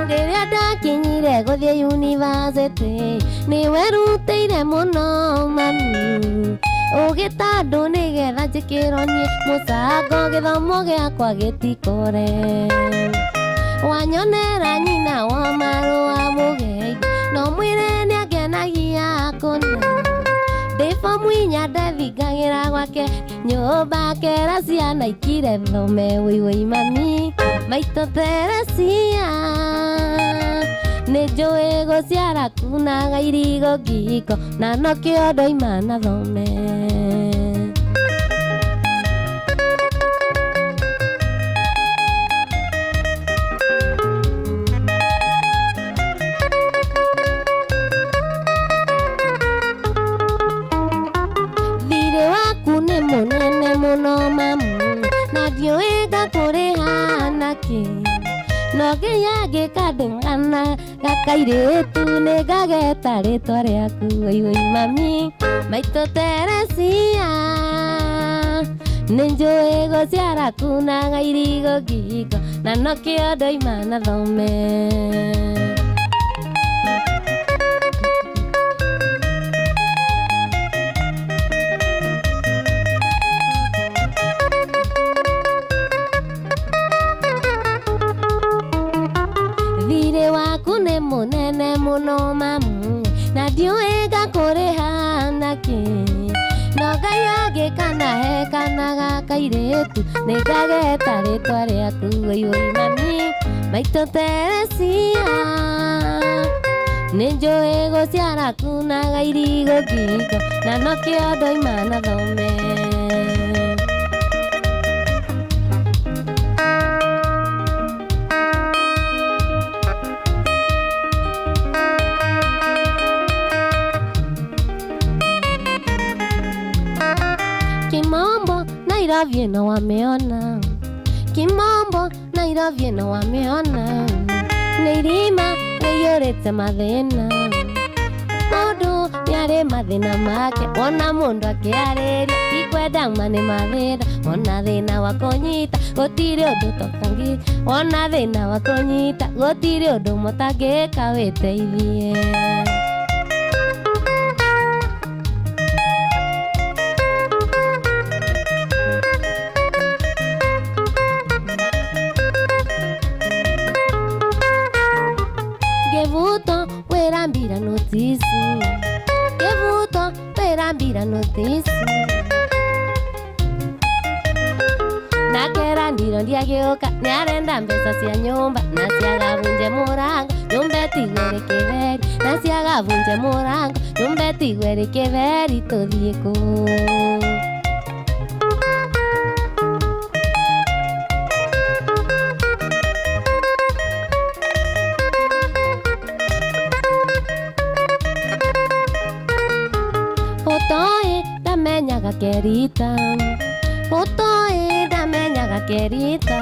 Rĩrĩa ndakinyire gũthiĩ yunivasĩtĩ nĩ werutĩire mũno mami ũgĩtandũ nĩgetha njĩkĩrwo niĩ mũcango gĩthomo gĩakwa gĩtikore wanyonera nyina wa marũa mũgendi no mwĩre nĩangenagia kũna ndĩ bomu inya ndethingagĩra gwake nyũmba kera ciana ikire thome wũiwũi mami maitũ Teresia nĩ njũĩ gũciara kunaga irigũ ngingo na nokĩo ndoima na thome. Thirĩ waku nĩ mũnene mũno mamu na ndiũĩ ngakũrĩha nakĩ no nginya ngĩkandĩkana gakairĩtu nĩ ngageta rĩtwa rĩaku wũiwũi mami maitũ Teresia nĩ njũĩ gũciara kunaga irigũ ngingo na nokĩo ndoima na thome. Thirĩ waku nĩ mũnene mũno mamu na ndiũĩ ngakũrĩha nakĩ no Ngai angĩkana he kana gakairĩtu nĩ ngageta rĩtwa rĩaku wũiwũi mami maitũ Teresia nĩ njũĩ gũciara kunaga irigũ ngingo na nokĩo ndoima na thome. Kimombo Nairobi no wameona Kimombo Nairobi no wameona nĩ irima rĩiyũrĩte mathĩna mũndũ nĩarĩ mathĩna make wona mũndũ akĩarĩria tikwenda ma nĩ mathĩna wona thĩna wa kũnyita gũtirĩ ũndũ tũtangĩ wona thĩna wa kũnyita gũtirĩ ũndũ mũtangĩka wĩteithie. Ngevuto wĩrambira notisi Ngevuto wĩrambira notisi nakera ndiro ndiagĩũka nĩarenda mbeca cia nyũmba na ciagabunje mũrango nyũmba ĩtigwo ĩrĩ kĩtheri na ciagabunje mũrango nyũmba ĩtigwo ĩrĩ kĩtheri tũthiĩ kũ. Ũtoĩ ndamenyaga kerita ũtoĩ ndamenyaga kerita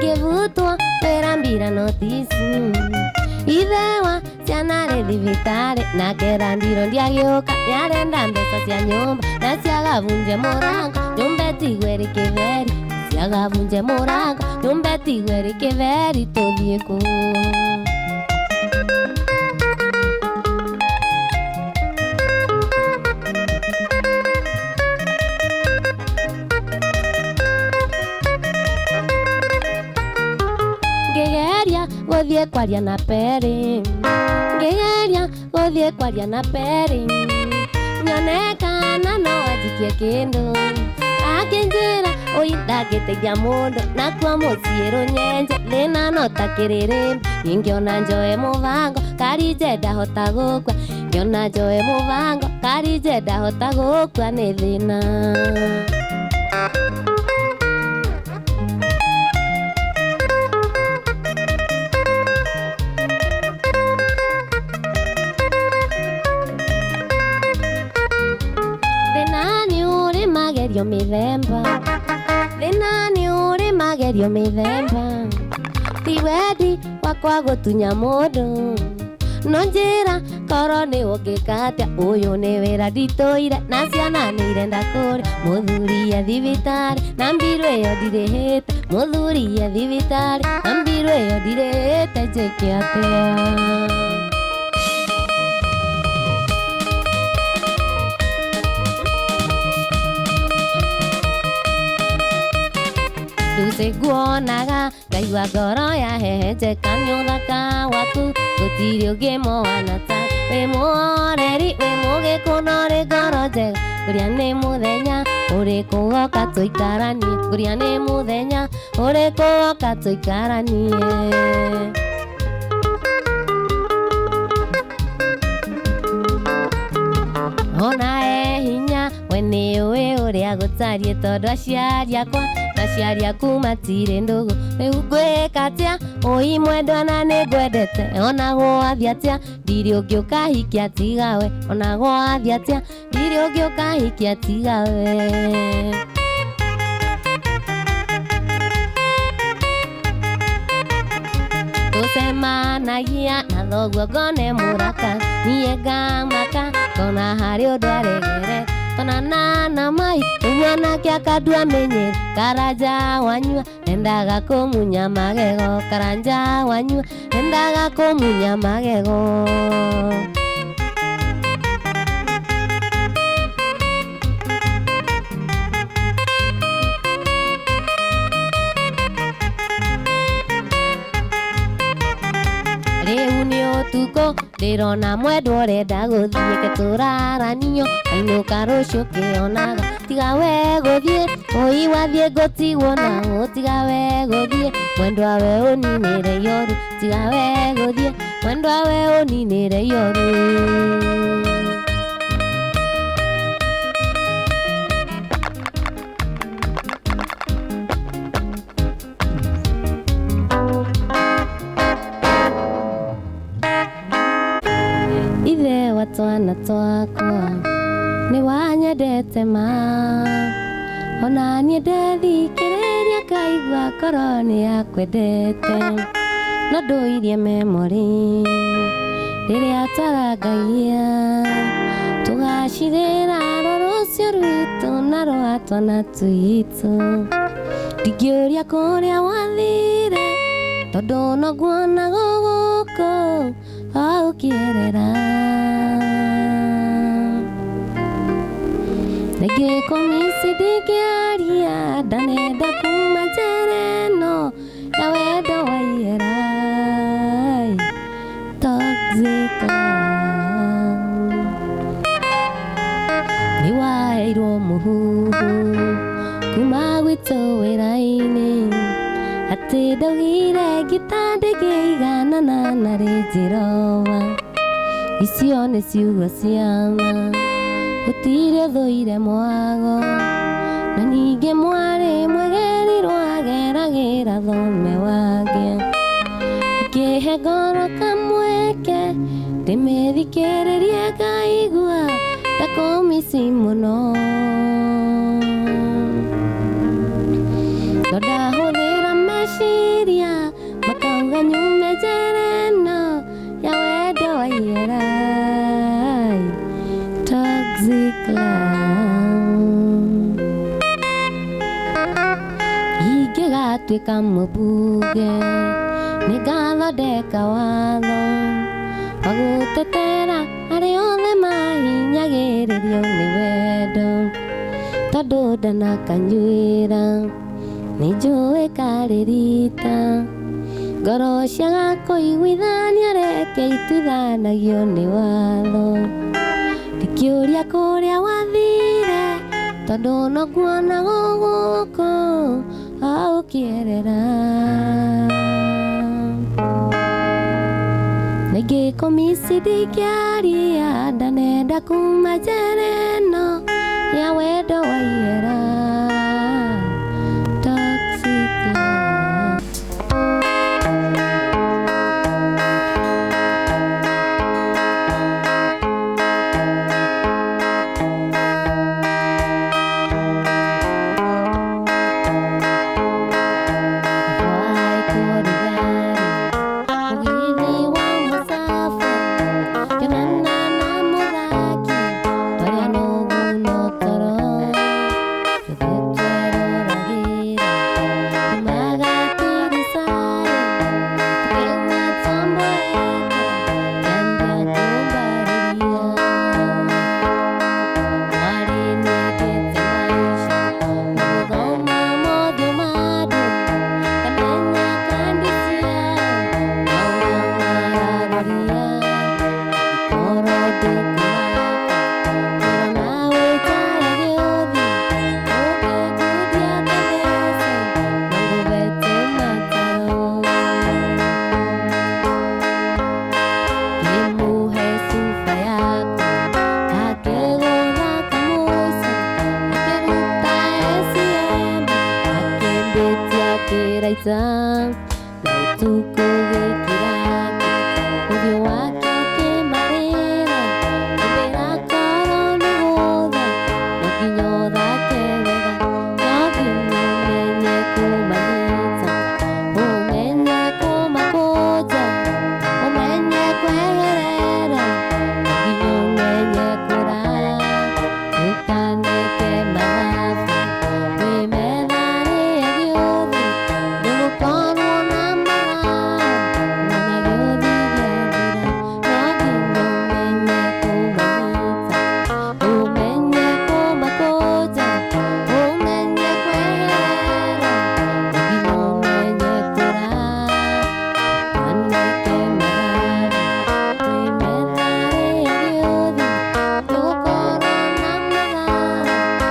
Ngĩbutwo wĩra mbira notisi Ithewa ciana rĩ thibitarĩ nake randiro ndiagĩũka nĩarenda mbeca cia nyũmba na ciagabunje mũrango nyũmba ĩtigwo ĩrĩ kĩtheri ciagabunje mũrango nyũmba ĩtigwo ĩrĩ kĩtheri tũthiĩ kũ. Ngĩgeria gũthiĩ kwaria na Perĩ, ngĩgeria gũthiĩ kwaria na Perĩ, nyone kana no anjikie kĩndũ, akĩnjĩra ũi ndangĩteithia mũndũ, nakuo mũciĩ rũnyenje thĩna no ta kĩrĩrĩmbĩ, ingĩona njoe mũbango karije ndahota gũkua, ngĩona njoe mũbango karije ndahota gũkua nĩ thĩna. Thĩna nĩ ũrĩ magerio mĩthemba, thĩna nĩ ũrĩ magerio mĩthemba, ti wendi wakwa gũtunya mũndũ, no njĩra korwo nĩ ũngĩka atĩa, ũyũ nĩ wĩra nditũire na ciana nĩ irenda kũrĩa, mũthuri e thibitarĩ na mbirũ ĩyo ndirĩhĩte, mũthuri e thibitarĩ na mbirũ ĩyo ndirĩhĩte, njĩke atĩa? Nduce nguonaga ngaigua ngoro yahehenjeka nĩ ũthaka waku, gũtirĩ ũngĩ mwana ta wĩ mũhoreri wĩ mũgĩkũ na ũrĩ ngoro njega, ngũria nĩ mũthenya ũrĩkũ woka tũikaranie, ngũria nĩ mũthenya ũrĩkũ woka tũikaranie. Ona e hinya we nĩũĩ ũrĩa gũtariĩ tondũ aciari akwa na aciari aku matirĩ ndũgũ, rĩu ngwĩka atĩa ũi mwendwa na nĩngwendete, ona gwathiĩ atĩa ndirĩ ũngĩ ũkahikia tiga we, ona gwathiĩ atĩa ndirĩ ũngĩ ũkahikia tiga we. Tũcemanagia na thoguo ngone mũraka, niĩ ngamaka ngona harĩ ũndũ aregere, tonana na mai ũguo nake akandua menyere, karanja wanyua endaga kũmunya magego, karanja wanyua endaga kũmunya magego. Rĩu nĩ ũtukũ ndĩrona mwendwa ũrenda gũthiĩ, ke tũraranio ainũka rũciũ kĩonaga, tiga we gũthiĩ ũi wathiĩ ngũtigwo naũ, tiga we gũthiĩ mwendwa we ũninĩre ioru, tiga we gũthiĩ mwendwa we ũninĩre ioru. Ithe wa twana twakwa nĩ wanyendete ma, ona niĩ ndethikĩrĩria ngaigua ngoro nĩ yakwendete, no ndũirie memory rĩrĩa twarangagia, tũgacirĩra rũrũcio rwitũ na rwa twana twitũ, ndingĩũria kũrĩa wathire tondũ no nguona gũgũkũ ũkĩerera. Nĩngĩkũmici ndingĩaria ndanenda kuma njĩra ĩno ya wendo wa ihera, toxic love. Nĩ waheirwo mũhuhu kuma gwitũ wĩra-inĩ, atĩ ndaugire ngita ndĩngĩiganana na Range Rover, icio nĩ ciugo cia ma, gũtirĩ ũthũire mwago, na ningĩ mwarĩ mwegerirwo ageragĩra thome wake, ngĩhe ngoro kamweke ndĩmĩthikĩrĩrie ngaigua ndakũmici mũno, no ndahũthĩra meciria Ngatuĩka mũmbunge nĩngathondeka watho wa gũtetera arĩa othe mahinyagĩrĩrio nĩ wendo tondũ ndanakanyuĩra nĩnjũĩ karĩ rita ngoro ciaga kũiguithania reke ituithanagio nĩ watho ndikĩũria kũrĩa wathire tondũ no nguonaga gũkũ ũkĩerera Ningĩ komisi ndingĩaria ndanenda kuma njera ĩno ya wendo wa ihera. Toxic love. Mũgithi wa Musafa kĩonana na mũthaki twaria nũgũ no toro tũthiĩ tweroragĩra tumaga tiricarĩ tũkĩigua twamboete kĩambia kũmbarĩria mwarĩ nĩendete maica na gũthoma mothiũ ma andũ ngamenya kandi ciao na ũrĩa mararoria angĩkorwo ndĩkũraka njĩra nawe njara gĩũthi ũngĩngundia kathece no ngũbete mataro ngĩmũhe cuba yakwa akĩgũtha kamũico akĩruta ATM akĩmbĩtia kĩraita na ũtukũ gĩkĩraka ũthiũ wake ũkĩmarĩra ngĩmbĩra korwo nĩ gũtha no nginya ũthake wega no nginya ũmenye kũmanyita ũmenye kũmakũnja ũmenye kweherera no nginya ũmenye kũraya ndũkaneke mathabu wĩmetharĩe gĩũthi nĩgũkorwo na mathaa wona gĩũthi gĩathira no nginya ũmenye kũmanyita ũmenye kũmakũnja ũmenye kweherera no nginya ũmenye kũraya ndũkaneke mathabu wĩmetharĩe gĩũthi nĩgũkorwo na mathaa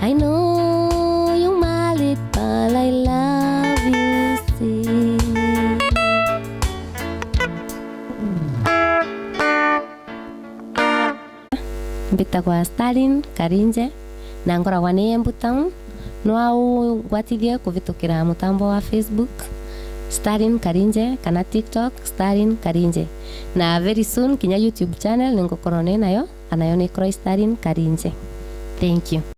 I know you married, but I love you still. Mbitagwa Stalin Karinje na ngoragwa ni Embu Town. No aungwatithie kuvitukira mutambo wa Facebook Stalin Karinje kana TikTok Stalin Karinje, na very soon kinya YouTube channel ningukorwo ni nayo anayo ni Stalin Karinje. Thank you.